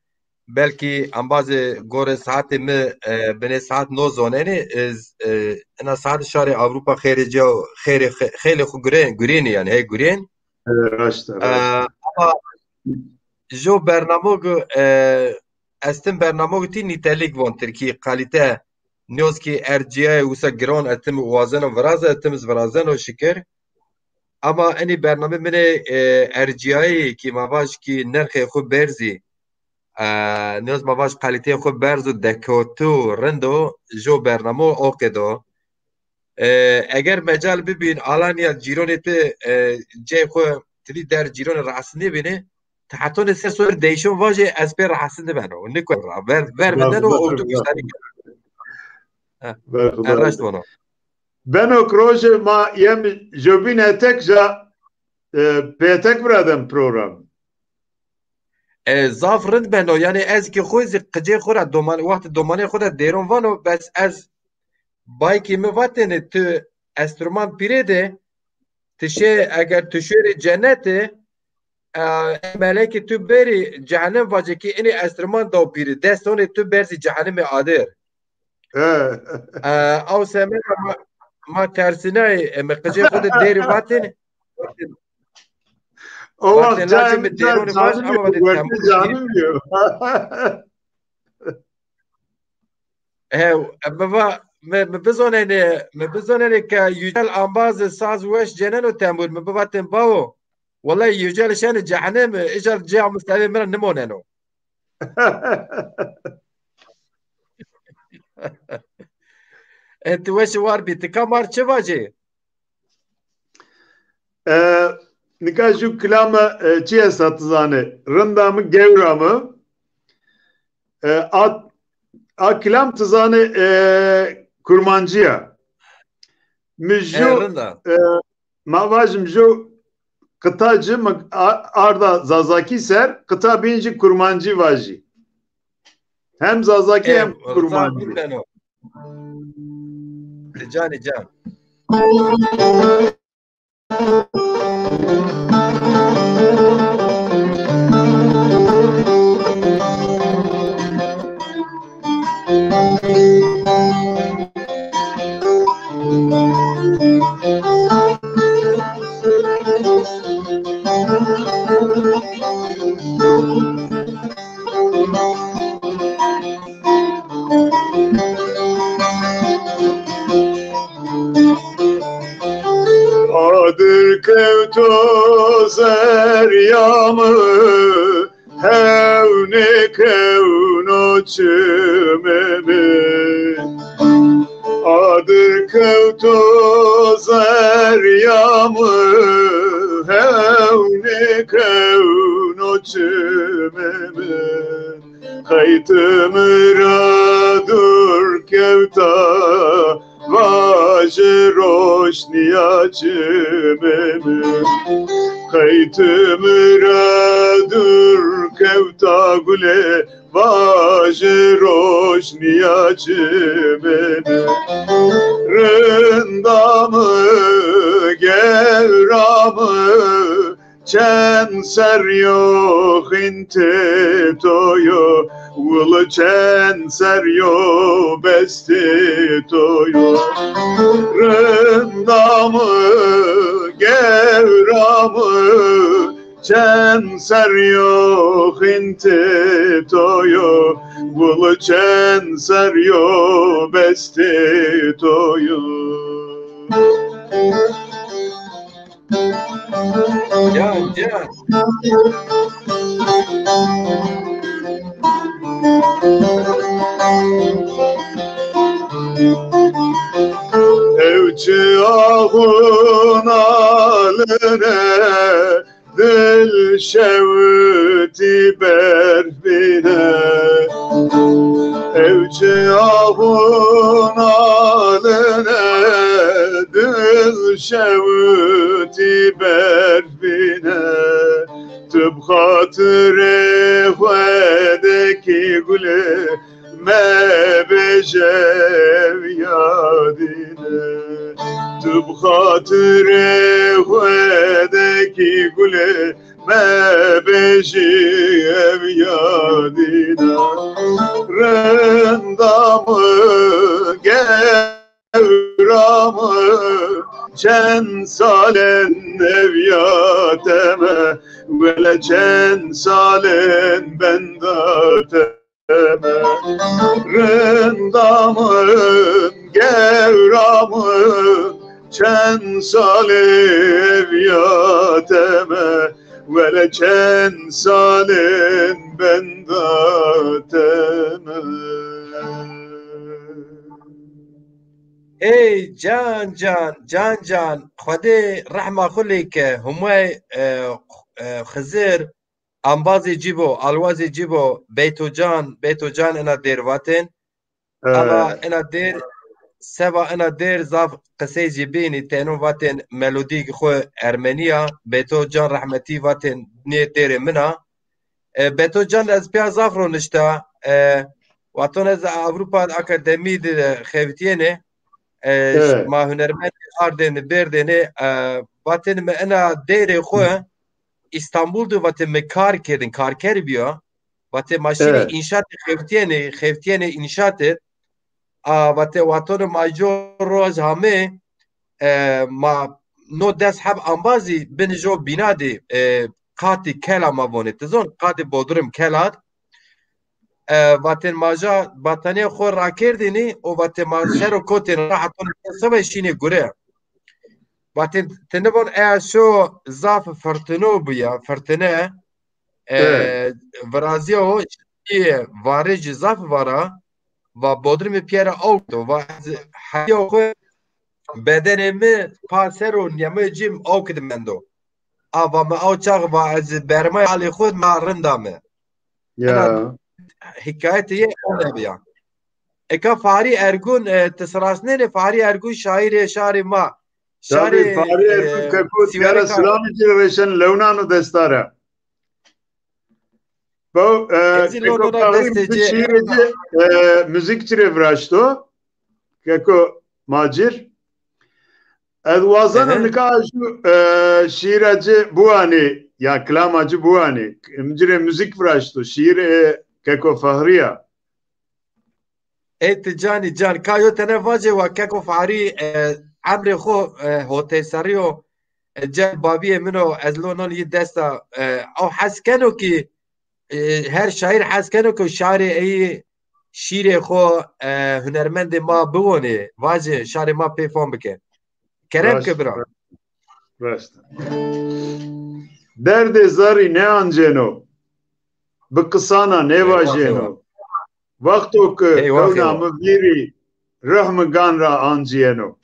belkî embazê gorê saetê mi, e, binê saet no zonenê, ez, e, ena saet şarê Ewropa xêrê ciya, xêrê, xê-, xêlê xwu gurên, gurênê yanî, hey gurên. E, raşt e, e, raşt e. Ama jo bernamog, e, ez tim bernamog tî nîtelîk von tirkî, kalîte. Nîyoz kî ercîyayê wisa giron, ez tim wazeno viraze, ez tim iz virazeno şikir. Ama enî bername min ê, e, ercîyayê kî ma vaj kî nirxê xwu berzî, e, nîyoz ma vaj kalîteyê xwu berz û dekewtû rind o, jo bernamo o qêdo. E, eger mecal bibîn, Alanya cîronê ti, e, cey xwu ti vî der cîronê rahatsız nêbînê, ti hetonê ser sodir değişon vajê, ez pê rahatsız nêbeno. Niko ra, ver, ver mindeno û tu kiştarî keno. He, e, raşt vono. Beno ki rojê ma yem jobîn etek ja, e, pê etek viradem program. E, zaf rind beno. Yanî ez kî xwu zî qicê xwu ra doman-, wextê domanê xwu de dêron vano, bes ez baykî mi vatêne tu enstrûman pîrê de, ti şê, eger tu şêrê cenetê, e, melekê tu berî cehenem vacê kî inê enstrûman daw pîrî, dest onê tu berzî cehenimê adir. He. E, aw semera ma, ma tersînay, e, mi qicê xwu de dêrî vatêne. O vatêne, wext lacê mi dêronê vaj, ama vatê wertê tembûr canım diyor. He, mi va, mi, mi bizonenê, mi bizonenê ke Yücel embazê saz weş cêneno tembûr, mi bivatên bawo. Wellay Yücel şenê cehenimî, îcar cê Mustefê mi ra nimoneno. E, ti weş war bî, ti ka mar çi vacê? E, nika ju kilame, e, çi esta ti zanê? Rinda mi, gewra mi. E, a, a kilam ti zanê, e, kurmancî ya. Mi e, ju, rind a. E, ma vajim ju qita ci mi a-, arda Zazakî ser, qita bîn jî kurmancî vajî. Hem Zazakî, e, hem kurmancî. Rind beno. Canê can. Adir kewto zerya mi, hewnê kewno çimê mi. Adir kewto zerya mi, hewnê kewno çimê mi. Qey ti mi ra dûr kewta, vajê roşnîya çimê mi. Qey ti mi ra dûr kewta gulê, vajê roşnîya çimê mi. Rinda mi, gewra mi, çend serrî yo xîntê to yo, wili çend serrî yo bestê to yo. Rinda mi, gewra mi, çend serrî yo xîntê to yo, wili çend serrî yo bestê to yo. Can, can. Ew çi axûn aline, dil şewitî berf bîne. Ew çi axûn aline, dil şewitî berf bîne. Tu bi xatirê xwe dekî gule, mebêje ev yadîne. Tu bi xatirê xwe dekî gule, mebêjî ev yadîne. Rinda mi, gewra mi, çend salen ev yate me, wele çend salen benda te me. Rinda mi, gewra mi, çend sale ev yate me, wele çend salen benda te me. Ey can can, can can, Xwedê rehma xwu lê ke, Humay, e, e, Xizir, embazê ci bo, alwazê ci bo, Beyto Can, Beyto Can ina dêr vatên. Ama ina dêr, seba ina dêr zaf qisey zî bînî, teno vatên melodîk xwu ermenî ya, Beyto Can rehmetî vatên nê dêrê min a. E, Beyto Can ez pîya zaf ronişta, e, waton ez Ewropa Akademî de xebitîyenê, e, ma hunermendî ardên bêrdênê, e, vatên mi ina dêrê xwu Îstanbul de vatê mi kar kerdin, karker bîya. Vatê ma şînî înşaatê xeftîyenê, xeftîyenê înşaatê. A, vatê watonê ma jo roj hamê, e, ma no des heb embazî binê jo bîna de, e, qatî kela ma vonê. Ti zon, qatî bodrum kela d. E, vatên ma ja batanîya xo rakerdênî û vatê ma ser o kotên ra hetonê seba şînê gure. Vatên ti nibon eya şo zaf firtino bûya, firtine, e, virazîya ho şîye varê jî zaf vara, va bodrimê pîyere awk do, va ez heyîya xo bedenê mi pa ser o nîyameyê cî awk de mendo. A va mi aw çax va ez bermay halê xo ma rind ame. Ena hîkayetê yê o nebîya. Eka Fahri Ergun, e, ti sirasnenê Fahri Ergun şaîrê şarê ma. Tabî, şarê, Fahri Ergun, e, keko, tîyara silamî ci rê reşen lewnan û destare. Bo, e, keko Fahri, mi şîîrê ci, e, muzîk ci rê viraşto. Keko Macir. Ez wazeno nika ju, e, şîîra ci biwanî, ya kilama ci biwanî. Mi ci rê muzîk viraşto. Şîîr, e, keko Fahri ya. Ê ti canî can, ka yo tene vacê wa keko Farî, e, emrê xo, e, hoteyserî yo, e, cem babîyê min o, ez lo non yî desta, e, ew hes keno kî, e, her şaîr hes keno kî şarê ey, şîrê xo, e, hunermendê ma biwonê, vacê şarê ma pê fam bike. Kerem ke bira. Rast. Derdê zerrî nêanceno, bi qisana nêvajeno. Wexto ke kewna mi vîrî, ruh mi gan ra ancîyeno.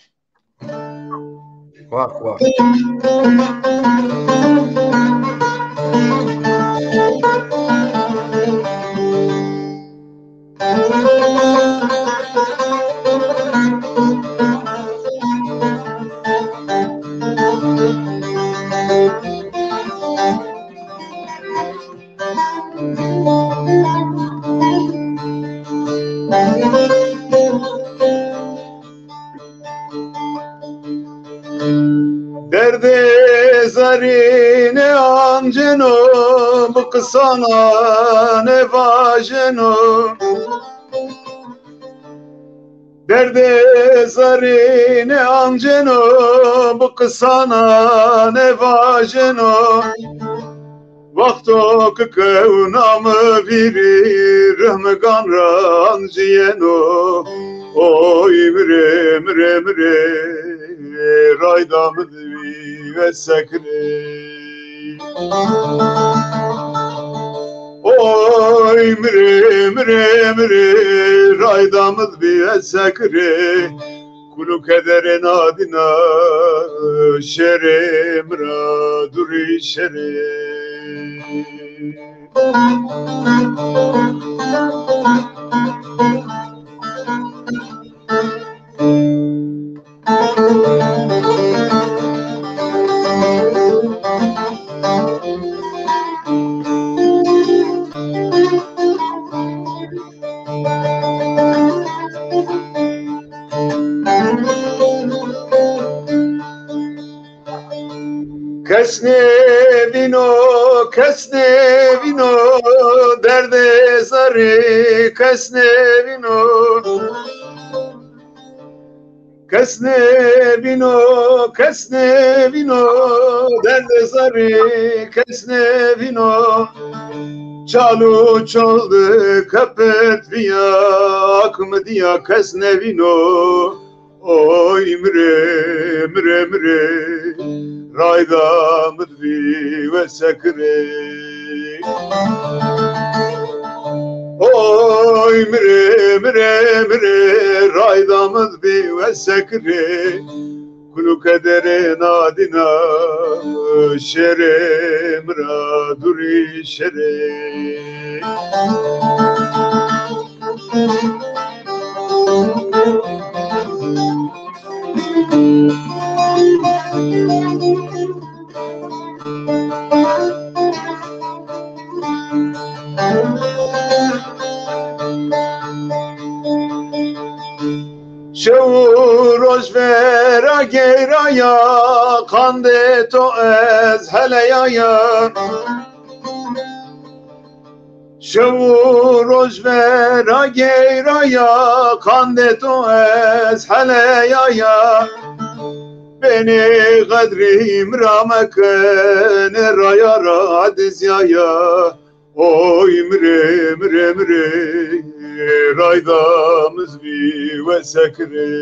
Wah, wah. Derdê zerrî nêanceno, bi qisana nêvajeno. Derdê zerrî nêanceno, bi qisana nêvajeno. Wexto ke kewna mi vîrî, ruh mi gan ra ancîyeno. Oy mirê, mirê, mirê, rayda mi di bî vesekirê. Oy mirê, mirê, mirê, rayda mi di bî vesekirê. Kul û kederê nadîna şerê mi ra durî şerê. Kes nêvîno, kes nêvîno, derdê zerrî kes nêvîno. Kes nêvîno, kes nêvîno, derdê zerrî kes nêvîno. Çal û çol di kepit viya, ak mi diya kes nêvîno. Oy mirê, mirê, mirê, rayda mi di bî we sekirê. Oy mirê, mirê, mirê, rayda mi di bî we sekirê. Kul û kederê nadîna, şerê mi ra dûrî şerê. Şew û roj vera geyraya, qandê to ez heleyaya. Şew û roj vera geyraya, qandê to ez heleyaya. Benê qedrî mi ra mekene, raya ra dizyaya. Oy mirê, mirê, mirê, rayda mi di bî we sekirê.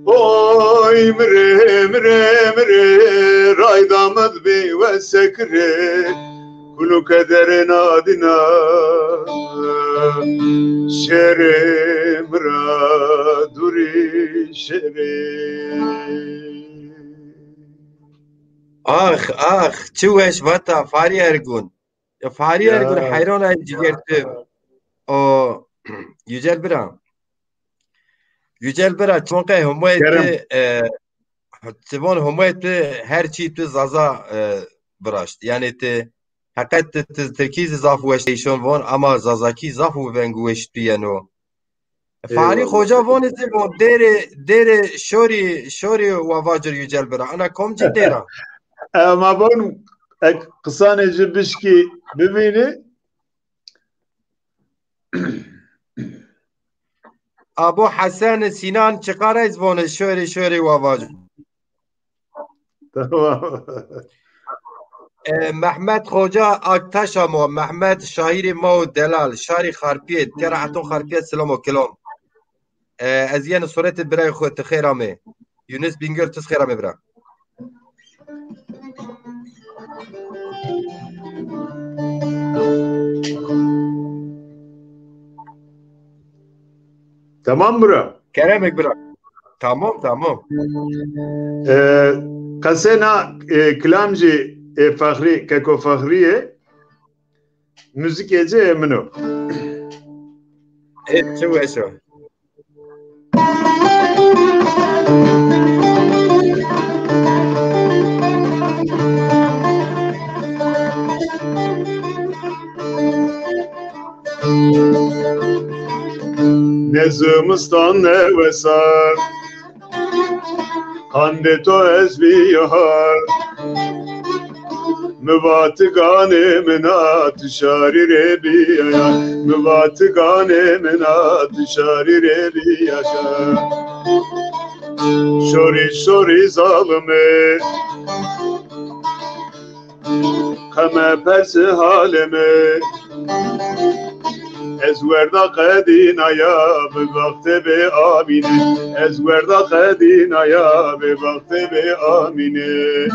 Oy mirê, mirê, mirê, rayda mi di bî we sekirê. Kul û kederê nadîna, şerê mi ra dûrî şerê. Ax, ax, çi weş vata Farî Ergun. Ya Farî Ergun, ya, heyran ay ciger tu. O, Yücel Bira. Yücel Bira, çonqe homoyê Kerem. Ti, e, ti von homoyê ti her çî tu Zaza, e, viraşt. Yanî ti, heqet ti, ti Tirkî zî zaf weş teyşon von, ama Zazakî zaf û veng û weş tu yeno. Farî Eyvallah. Xoca vonê zî von dêrê, dêrê şorî, şorî wa vacir Yücel Bira. Ana komcî dêra. E, ma von ek qisanê ci bişkî bivînî. Abo Hesen Sinan Çiqar ez vonê şorî, şorî wa vacir. Tamam. E, Mehmet Xoca Aktaş amo, Mehmet şaîrê ma û delal, şarî Xarpiyê, tera heton Xarpiyê, selam û kelam. E, ez yeno suretê birayê xo, ti xêr amê. Yunus Bingöl, ti xêr amê bira. Tamam bira. Kerem ek bira. Tamam, tamam. E, qesê na, e, kilamcî, e, Fexrî, Keko Fexrî yê, muzîkê ci ê min o. E, çi weş o. Ne zimistan ne wesar, qandê to ez bî yahar. Mi va ti ganê min a, ti şarî rê bîya ya. Mi va ti ganê min a, ti şarî rê bîya ya. Şorî, şorî zalimê, qe mepersî halê mi. Ez werda qedîna ya, bi vextê bê amîne. Ez werda qedîna ya, bi vextê bê amîne.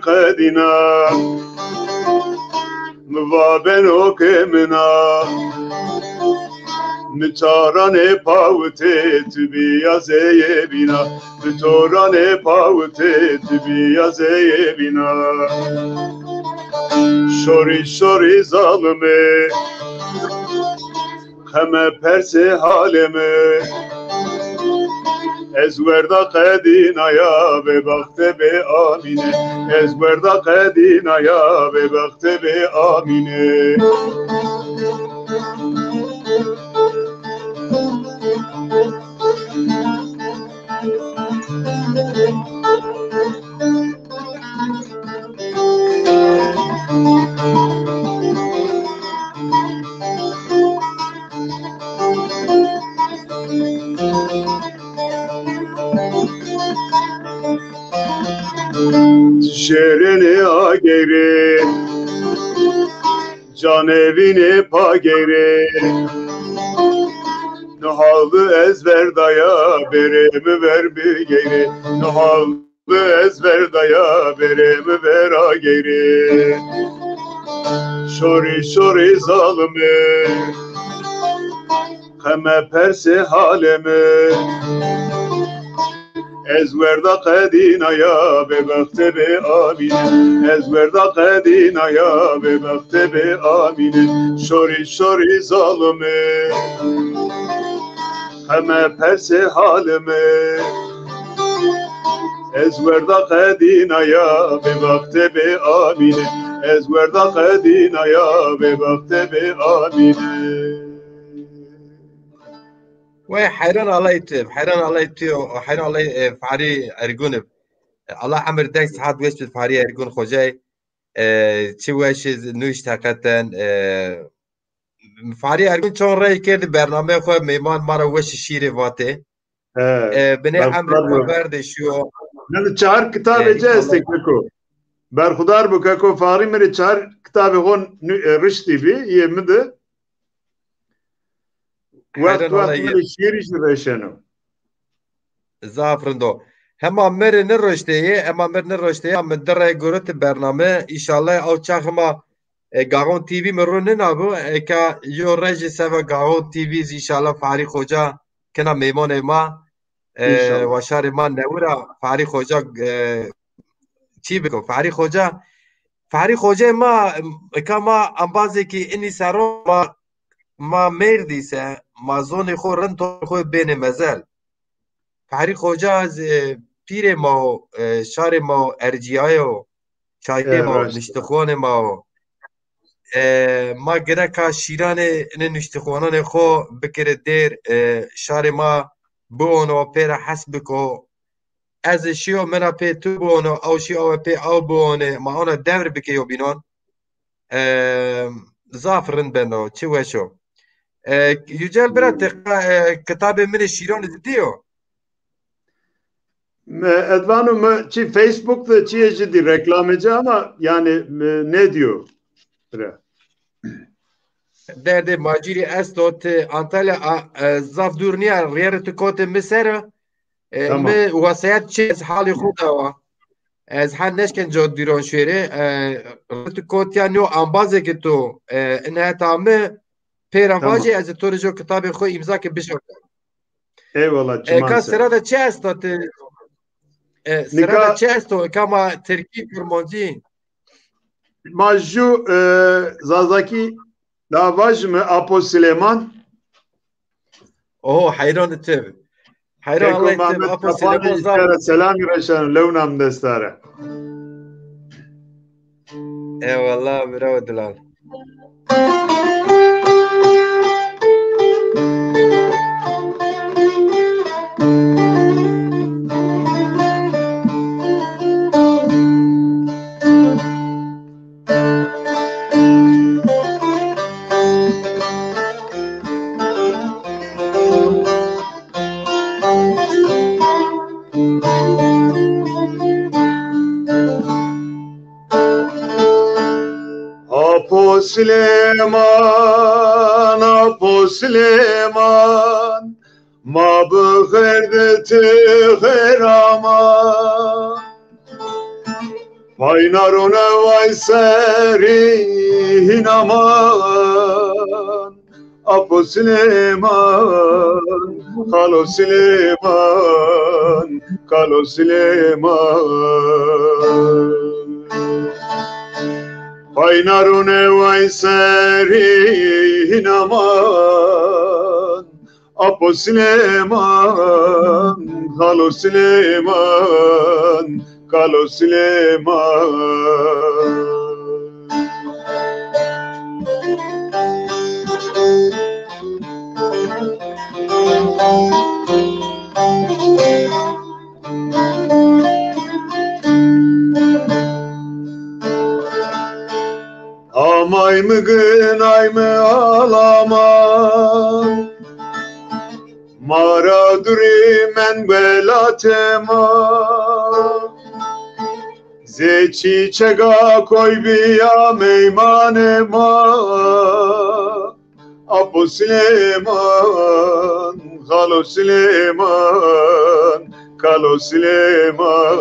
qedîna. Mi va beno ke min a. Mi çaranê pawitê tu bîya zeyê bîna. Mi çoranê pawitê tu bîya zeyê bîna. Şorî şorî zalimê. Heme persê halê mi. Ez werda qedînaya bêbextê bê amîne. Ez werda qedînaya bêbextê bê amîne. Şêrênê ageyre, canê vînê pageyre. Nuhalı ez verdaya, bêrê mi ver bigeyre. Nuhalı ez verdaya, bêrê mi vera geyre. Şorî şorî zalime, qeme persê halê mi. Ez werda qedînaya, bêbextê bê amîne. Ez werda qedînaya, bêbextê bê amîne. Şorî şorî zalime, qeme persê halê mi. Ez werda qedînaya, bêbextê bê amîne. Ez werda qedînaya, bêbextê bê amîne. Wey heyran Allay tu, heyran Allay tu, heyran Allay, e, Farî Ergun ib. E, Allah emir deng sihat weş bid Farî Ergun Xocay. E, çi weş iz nûş teqeten, e, Farî Ergun çon rey kerdî bernameyê xo, meyman ma ra weşî şîrê vatê. He, e, binê emrê xo berdê şiyo. Nê çar kitabê ci estê keko. Berxudar bo keko Farî mi rê çar kitabê xo nû-, e, riştî bî, yê mi de. Wext wext mi rê şîrî jî reşeno. Zaf rind o. Hema mi rê nêroştê yê, hema mi rê nêroştê yê, mi di rey guriti bername. Înşallah ew çax hema, e, Gaxon T V mi ro nênabo. Eka yo rey jî seva Gaxon T V zî înşallah Farî Xoca kena meymanê ma. E, înşallah. Wa şarê ma newira Farî Xoca, e, çî biko. Farî Xoca, Farî Xocayê ma, eka ma embazêkî inî serro ma, ma mêrdî se, ma zonê xo rind, tonê xo bênê mezel. Farî Xoca ez, e, pîrê ma o, e, şarê ma o, ercîyaye o, çayê ma o, niştixwanê ma o. E, ma gereka şîranê inê niştixwananê xo bikirê dêr, e, şarê ma biono, pê ra hes biko. Ez şîyo, mi ra pê tu biono, ew şîyo, ew pê ew bionê, ma ona dewr bikê yobînon. E, zaf rind beno, çi weş o. E, Yücel bira, ti, e, kitabê min ê şîran zî dîyo? Mi, ez vano mi çi Facebook de çiyê ci dî, reklamê ci ama yanî, mi, nêdîyo. Bira. Derdê macîrî esto, ti Antalya a, e, zaf dûr nîya, riyerê tu kotê mi ser o. E, tamam. Mi wesayet çi, ez halê xo dawa. Ez hel neşken cot dîron şêrê. E, tu kotîya nîyo embazêkê to, e, in heta mi pê ra vajê, tamam, ez to rê jo kitabê xo îmza ke bişo. Eyvallah, e, çiman ka ser. Sira de çi esta ti? E, sira de çi esto? Eka ma tirkî, kurmancî? Ma ju, e, zazakî da vajime Apo Silêman. Oho, heyran ti. Heyran Allay ti, Apo Silêman zaf. Selamî reşeno, lewna mi destare. Eyvallah, bravo Dilal. Apo Silêman, Apo Silêman, ma bi xêr de ti xêr ama. Pay narone vay serî hîn aman, Apo Silêman, Xalo Silêman, Kalo Silêman. Pay narone vay serî hîn aman, Apo Silêman, Xalo Silêman, Kalo Silêman. Amay mi ginay mi alama, ma ra durî men welatê ma. Zê çîçega koy bîya meymanê ma. Apo Silêman, Xalo Silêman, Kalo Silêman.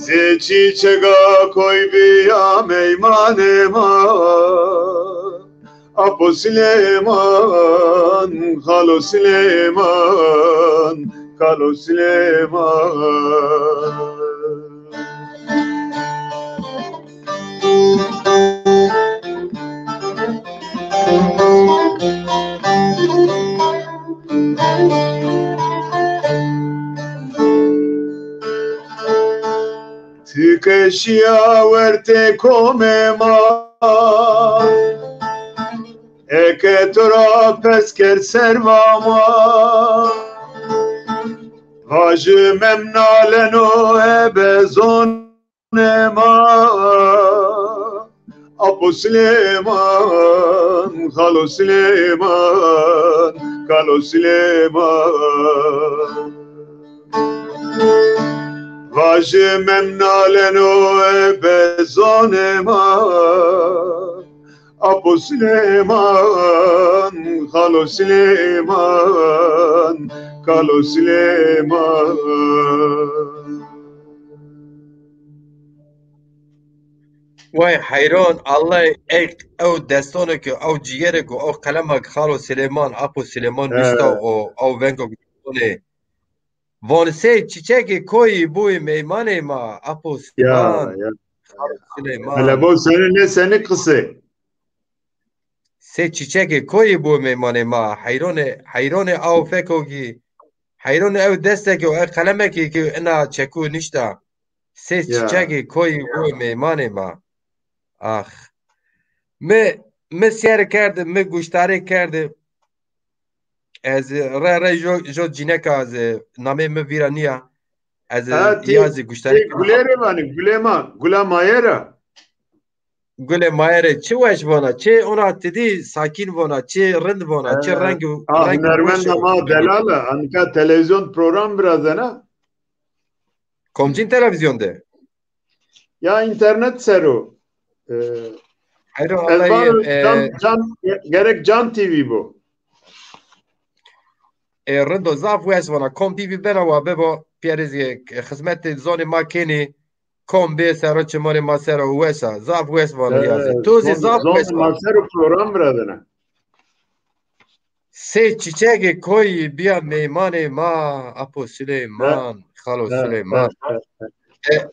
Zê çîçega koy bîya meymanê ma. Apo Silêman, Xalo Silêman, Kalo Silêman. Ti ke şîya wertê komê ma, eke to ra pers kerd serva ma, vajî memnaleno ebe zonê ma. Apo Silêman, Xalo Silêman, Kalo Silêman. Vajî memnaleno ebe zonê ma. Apo Silêman, Xalo Silêman, Kalo Silêman. Way heyran, Allah ey ew destano ki, ew cîgere ki, ew qelema ki Xalo Silêman, Apo Silêman nuşta o, ew vengo ki vanê. Vanê sey çîçekê koyî bûyî meymanê ma, Apo Silêman. Ya, ya. Xalo Silêman. Hele bo senî ne senî qisê. Sey çîçekê koyî bûyî meymanê ma. Heyronê, heyronê aw feko ki, heyronê ew destekê û ew qelemekê ki ina çekû nişta. Sey çîçekê koyî bûyî meymanê ma. Ax. Mi, mi sêr kerdi, mi guştarê kerdi. Ez re re jo, jo cîneka ez namê mi vîra nîya. Ez ya zî guştarî kena. Gulê rê vanî, gulê ma, gula maye ra. Gulê maye rê çi weş vana, çi ona ti dî sakîn vana, çi rind vana, çi reng, ah, reng hunermenda ma delal a, anika televîzyon program virazena. Komcîn televîzyon de? Ya înternet ser o. E, Heyro ez Allah vano ye, e, Can, Can, gerek Can T V bo. E, rind o, zaf wes vana. Kom T V bena wa bebo, pîyerê zî, e, xizmetê zonê ma kenî, kom bê sero çimanê ma sero wes a. Zaf wes vana ya zî. E, to zî zaf wes vana. Ma sero program virazena. Sey çîçegê koyî bîya meymanê ma, Apo Silêman, Xalo Silêman. E,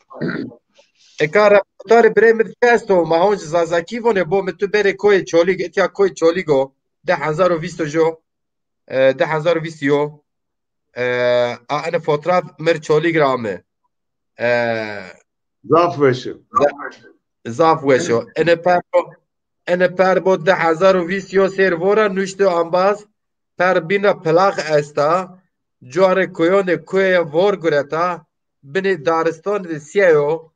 eka repertuarê birê mi de esto, ma honc zazakî vonê, bo mi tu berê koyê Çolîg, itya koyê Çolîg o, di hezar û vîst o jo, e, di hezar û vîst yo, e, a, ene fotraf mir Çolîg ra ame. E, zaf weş o. Zaf weş o. Ene perro Ene per bo di hezar û vîst yo sêr vora nuşti ambaz, per bîna plax esta, cuarê koyonê koyê vor gureta, binê daristan de sîyeyo.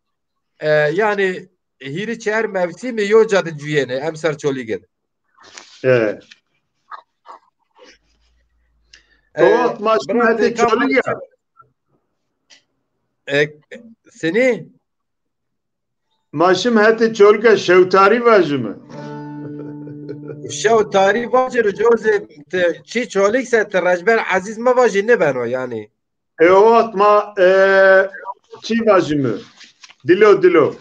E, yanî hîrî çer mevsîmî yo ca de cuyêne, emser Çolîg id. E. E, o wext ma şim hetê Çolîg ya. E, senî? Ma şim hetê Çolîg a şewtarî vajime. Şewtarî vajî ro cozê ti çî Çolîg se ti Recber Ezîz mevajî nêbeno yanî. E, o wext ma, e, çi vajîme? Dilo dilo.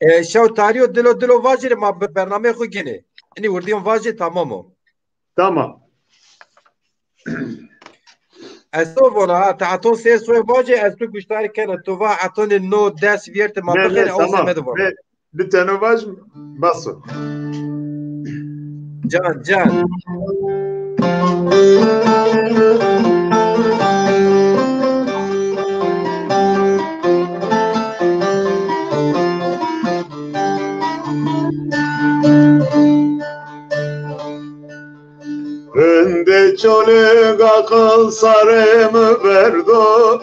E, şew tarî yo dilo dilo vajîrê ma bi bernameyê xo gênê. Inî wirdîyon vajê tamam o. Tamam. Ez to vona ha, ti eton sêr soyê vajê, ez tu guştarî kena. Tu va etonê no des vîyertê ma bixêrê, ew zeme de vona. Bi teno vaj, bas o. Can, can. Rindê çolig aqil sarê mi berdo,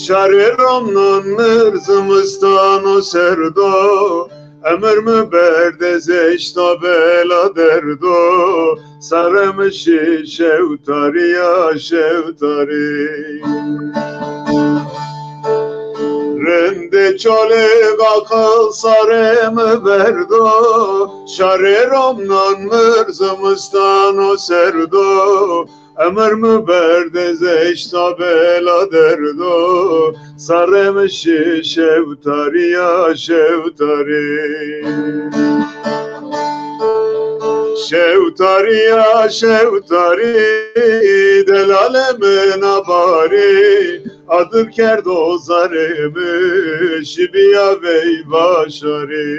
şarê romnon mir zimistano serdo, emir mi berdê zê eşta bela derdo, sarê mi şî şew tarî ya şew tarî. Rindê çolig aqil sarê mi berdo, şarê romnon mir zimistano serdo, emir mi berdê zê eşta bela derdo, sarê mi şî şew tarî ya şew tarî. Şew tarî ya şew tarî, delalê min a barî, adir kerdo zarê mi, şîbîya veyva şarî.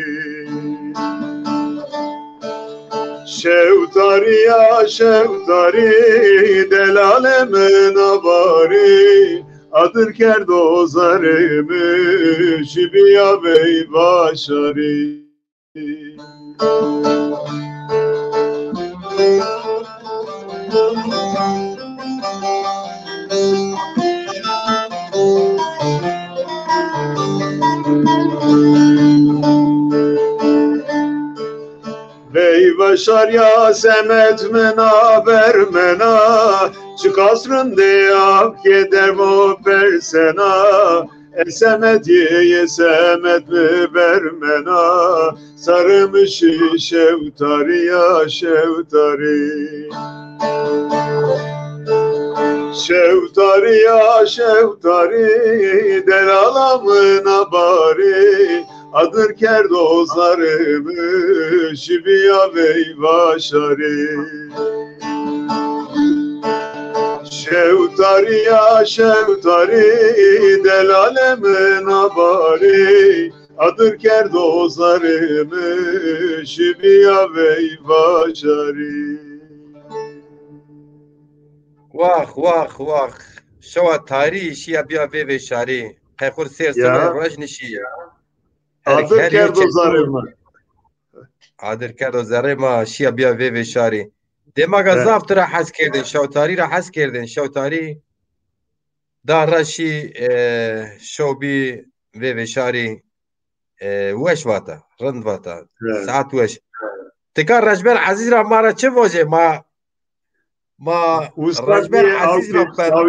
Şew tarî ya şew tarî, delalê min a barî, adir kerdo zarê mi, şîbîya veyva şarî. Veyva şarî ya semed min a, bermena, çiqas rindê a ke dermo persena, e semed yê, yê semed mi bermena, sarê mi şî şew tarî ya şew tarî. Şew tarî ya şew tarî, delala min a barî, adir kerdo zarê mi, şîbîya veyva şarî. Şew tarî ya şew tarî, delalê min a barî, adir kerdo zarê mi, şîbîya veyva şarî. Wax, wax, wax. Şewa tarî şîya bîya veyvê şarî. Qey xur sêr sene roj nişî ya. Adir kerdo zarê mi. Adir kerdo zerrê ma, şîya bîya veyvê şarî. Dêmaga zaf tu ra hes kerdên, şew tarî ra hes kerdên, şew tarî. Da ra şî, e, şew bî veyvê şarî, e, weş vata, rind vata. Saet weş. Tika Rejber Ezîz ra ma ra çi vojê? Ma, ma Rejber Ezîz ra perdo.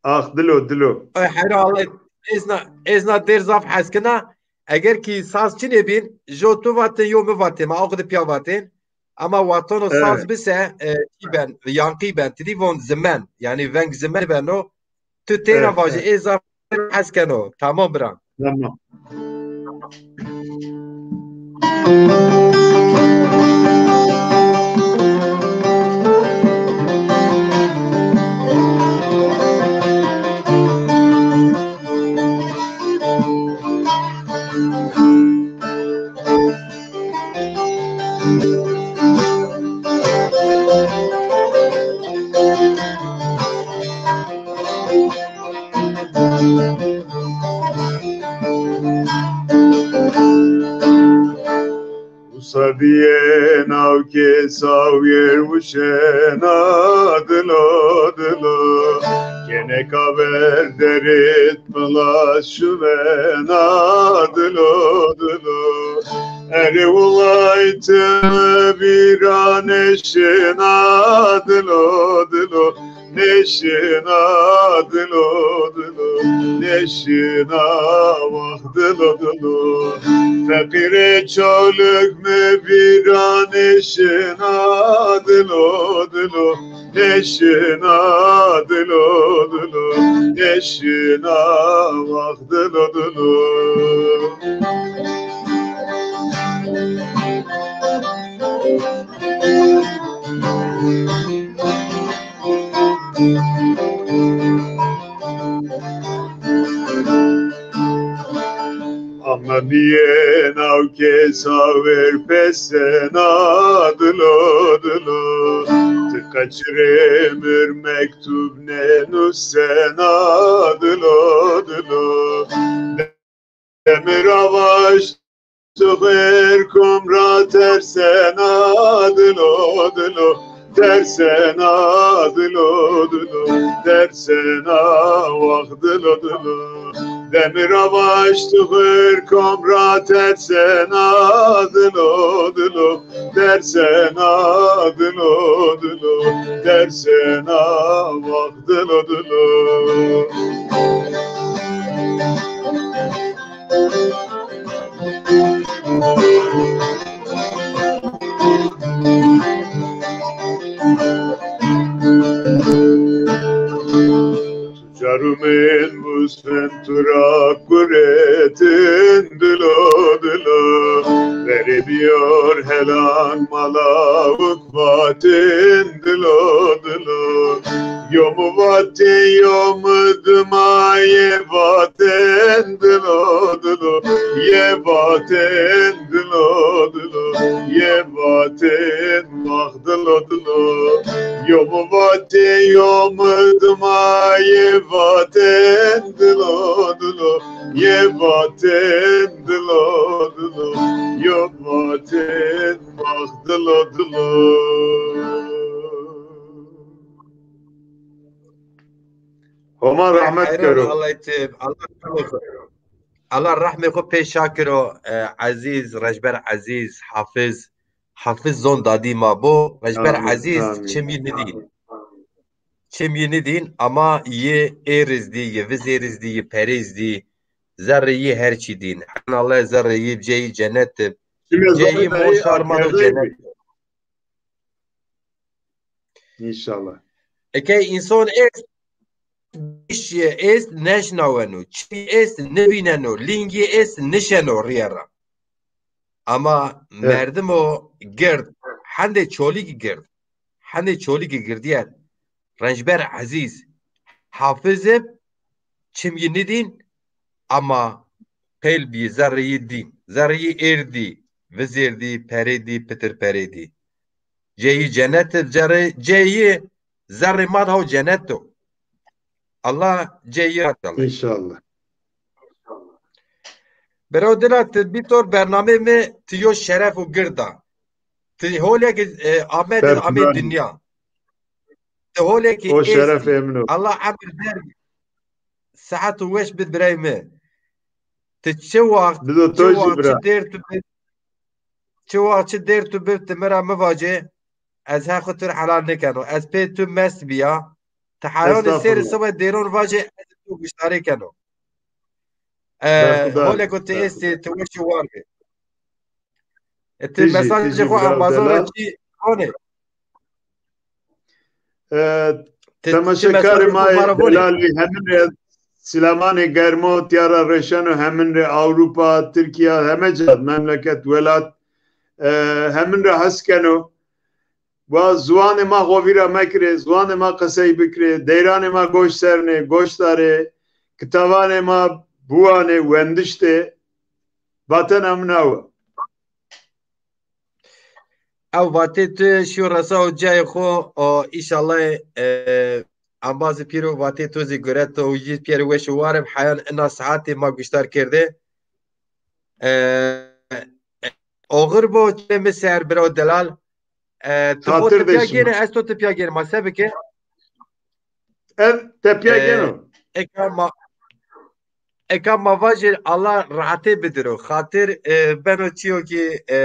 Ax dilo, dilo. Ay heyra Allah, ez na, ez na dêr zaf hes kena. Eger ki saz çinê bîn, jo tu vatê, yo mi vatê, ma aw de pîya vatên. Ama watono saz bise, e, çi ben, yanqî ben, ti dî von zimen. Yanî veng zimen beno. Tu têna vajê, ez zaf hes keno. Tamam bira. Tamam. Usa diyê naw ke sawyer wişena dilo dilo. Keneka ver derit pilas şuvena dilo dilo. Erê wilay ti mi vîra nêşina dilo dilo, nêşina dilo dilo, nêşina wax dilo dilo. Feqîrê Çolig mi vîra nêşina dilo dilo, nêşina dilo dilo, nêşina wax dilo dilo. Amemîyê naw ke sawer pesena dilo dilo. Ti qeçirê mir mektub nênusena dilo dilo. Demir avaş tu xêr kom ra tersena dilo dilo. Tersena dilo dilo, tersena wax dilo dilo. Demir avaş tu xêr kom ra tersena dilo dilo. Tersena dilo dilo, tersena wax dilo dilo. Carumên musfên tu ra guretin dilo dilo. Verê biyor helang malawik vatin dilo dilo. Yo mu vatin yo mu dima ye vatin dilo dilo. Ye vatin dilo dilo. Ye vatin wax dilo dilo. Yo mu vatê yo mu dima yê vatên dilo dilo. Yê vatên dilo dilo. Yo vatên wax dilo dilo. Homa rahmet kero. Allah rahmê xo pê şa kero, e, ezîz Rejber Ezîz, Hafiz, Hafiz zon dadî ma bo. Rejber Ezîz çim yî nidîn. Çim yî nidîn ama yê êriz dî, yê vizêriz dî, yê perêz dî. Zerrê yî her çî dîn. Hen Allah zerrê yî cê yî cenet ib. Cê yî mo şar ma do cenet. İnşallah. Eke înson est, bişîye est neşnaweno, çî est nivîneno, lîngî est nişeno rîye ra. Ama merdimo gird, hendê Çolîgî gird, hendê Çolîgî girdîyer, Rencber Ezîz, Hafiz ib, çim yî nidîn, ama qeyl bî, zerrê yî dîn. Zerrê yî êr dî, vizêr dî, perê dî, pitir perê dî. Cê yî cenet ib, zerrê, cê yî zerrê ma daha cenet o. Allah cê yî ra. İnşallah. Bero dila ti bî tor bernamê mi ti yo şeref û gird a. Ti holekî, e, Amed amê dinya. Ti holekî o şeref ê min o. Allah emir der. Sihet û weş bid birey mi. Ti çi waxt, çi waxt, çi dêr tu bid, çi waxt, çi dêr tu bid, ti mi ra mi vacê, ez heq xwu tu rê helal nêkeno. Ez pê tu mest bîya. Ti heyanê sêrê sibe dêron vacê, ez tu guştarê keno. E, holeko ti estê, ti weş û war bê. E, ti mesajê xo embazan ra çî vanê? E, temaşekarê ma yê delalî, hemin rê silamanê germo tîya ra reşeno, hemin rê Ewropa, Tirkîya, heme ca, memleket, welat, e, hemin ra hes keno. Wa ziwanê ma xo vîra mekirê, ziwanê ma qesey bikirê, deyranê ma goş sernê, goş darê, kitavanê ma biwanê, wendiştê, vatena min awe. Ew vatê tu şîyo resa û cayê xo, o, înşallah, e, embazê pîro vatê to zî gureto û yî pîyerê weş û war ib, heyan ina saetê ma guştar kerdê. E, oxir bo çê mi ser biro delal. E, ti xo ti pîya gêne, ez to ti pîya gêne, ma se bike? Ez te pîya gêno. Eka ma, Eka ma vajê Allah rahatê bidiro. Xatir, e, beno çiyo ki, e,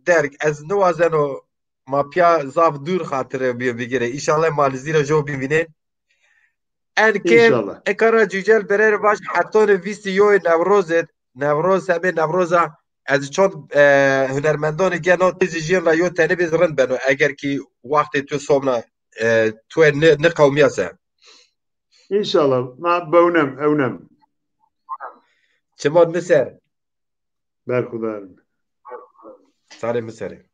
derg. Ez niwazeno ma pîya zaf dûr xatire bîyo bigire. Înşallah ma li zî ra jo bivînên. En kêm, înşallah. Eka ra Cûcel Berer vaj hetonê vîst û yoyê Newroz id. Newroz, semê Newroza ez çond, e, hunermendonê geno têzî jîn ra yo tenê bêz rind beno. Eger ki wextê tu somna, e, tu ni, ni qewmîya se. Înşallah. Ma bewnem, ewnem. Çimon mi ser. Berxudar. Sarê mi serê.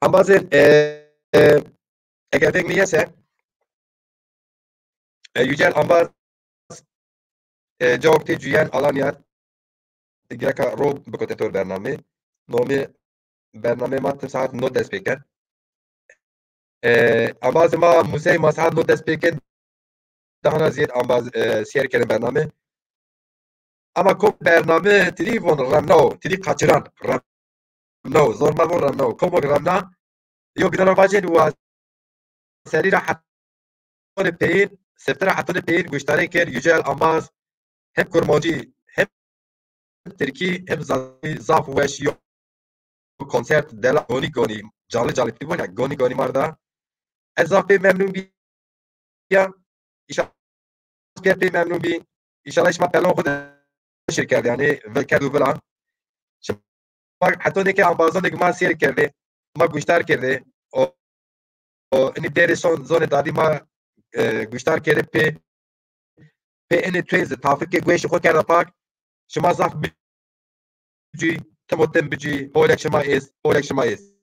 Embazên, e, e, eger veng mi yese, e, Yücel Ambaz, e, cawk tê cuyen Alanya, gereka ro bikote tor bername. Nomê bername ma tim saet no dest pê ken. E, ambazê ma musey ma saet no dest pê ken. Dahana ziyed ambaz, e, siyer kerdin bername. Ama kom bername tidî von remnao, tidî kaçiran remnao, zor ma von remnao. Komo remna, yo bidana vacen wa serî ra hetone peyin, sefte ra hetone peyin guştare ker, Yücel Ambaz, hem kurmancî, hem tirkî, hem zazakî zaf weş yo. Koncert dela gonî gonî, canlı canlı tî vona, gonî gonî mar da. Ez zaf pê memnun bîya. Înşallah pê memnun bî. Înşallah şima pelon xo de şir kerdê, yanî vil kerd û vila. Şima hetonê ke ambazonê ke ma sêr kerdê, ma guştar kerdê. O, o, inî dêrê son zonê dadî ma, e, guştar kerdê pê, pê inê tuê zi tafikê gueşê xo kerda pak. Şima zaf bicûy, timo tim bicûy, holek şima êst, holek şima êst.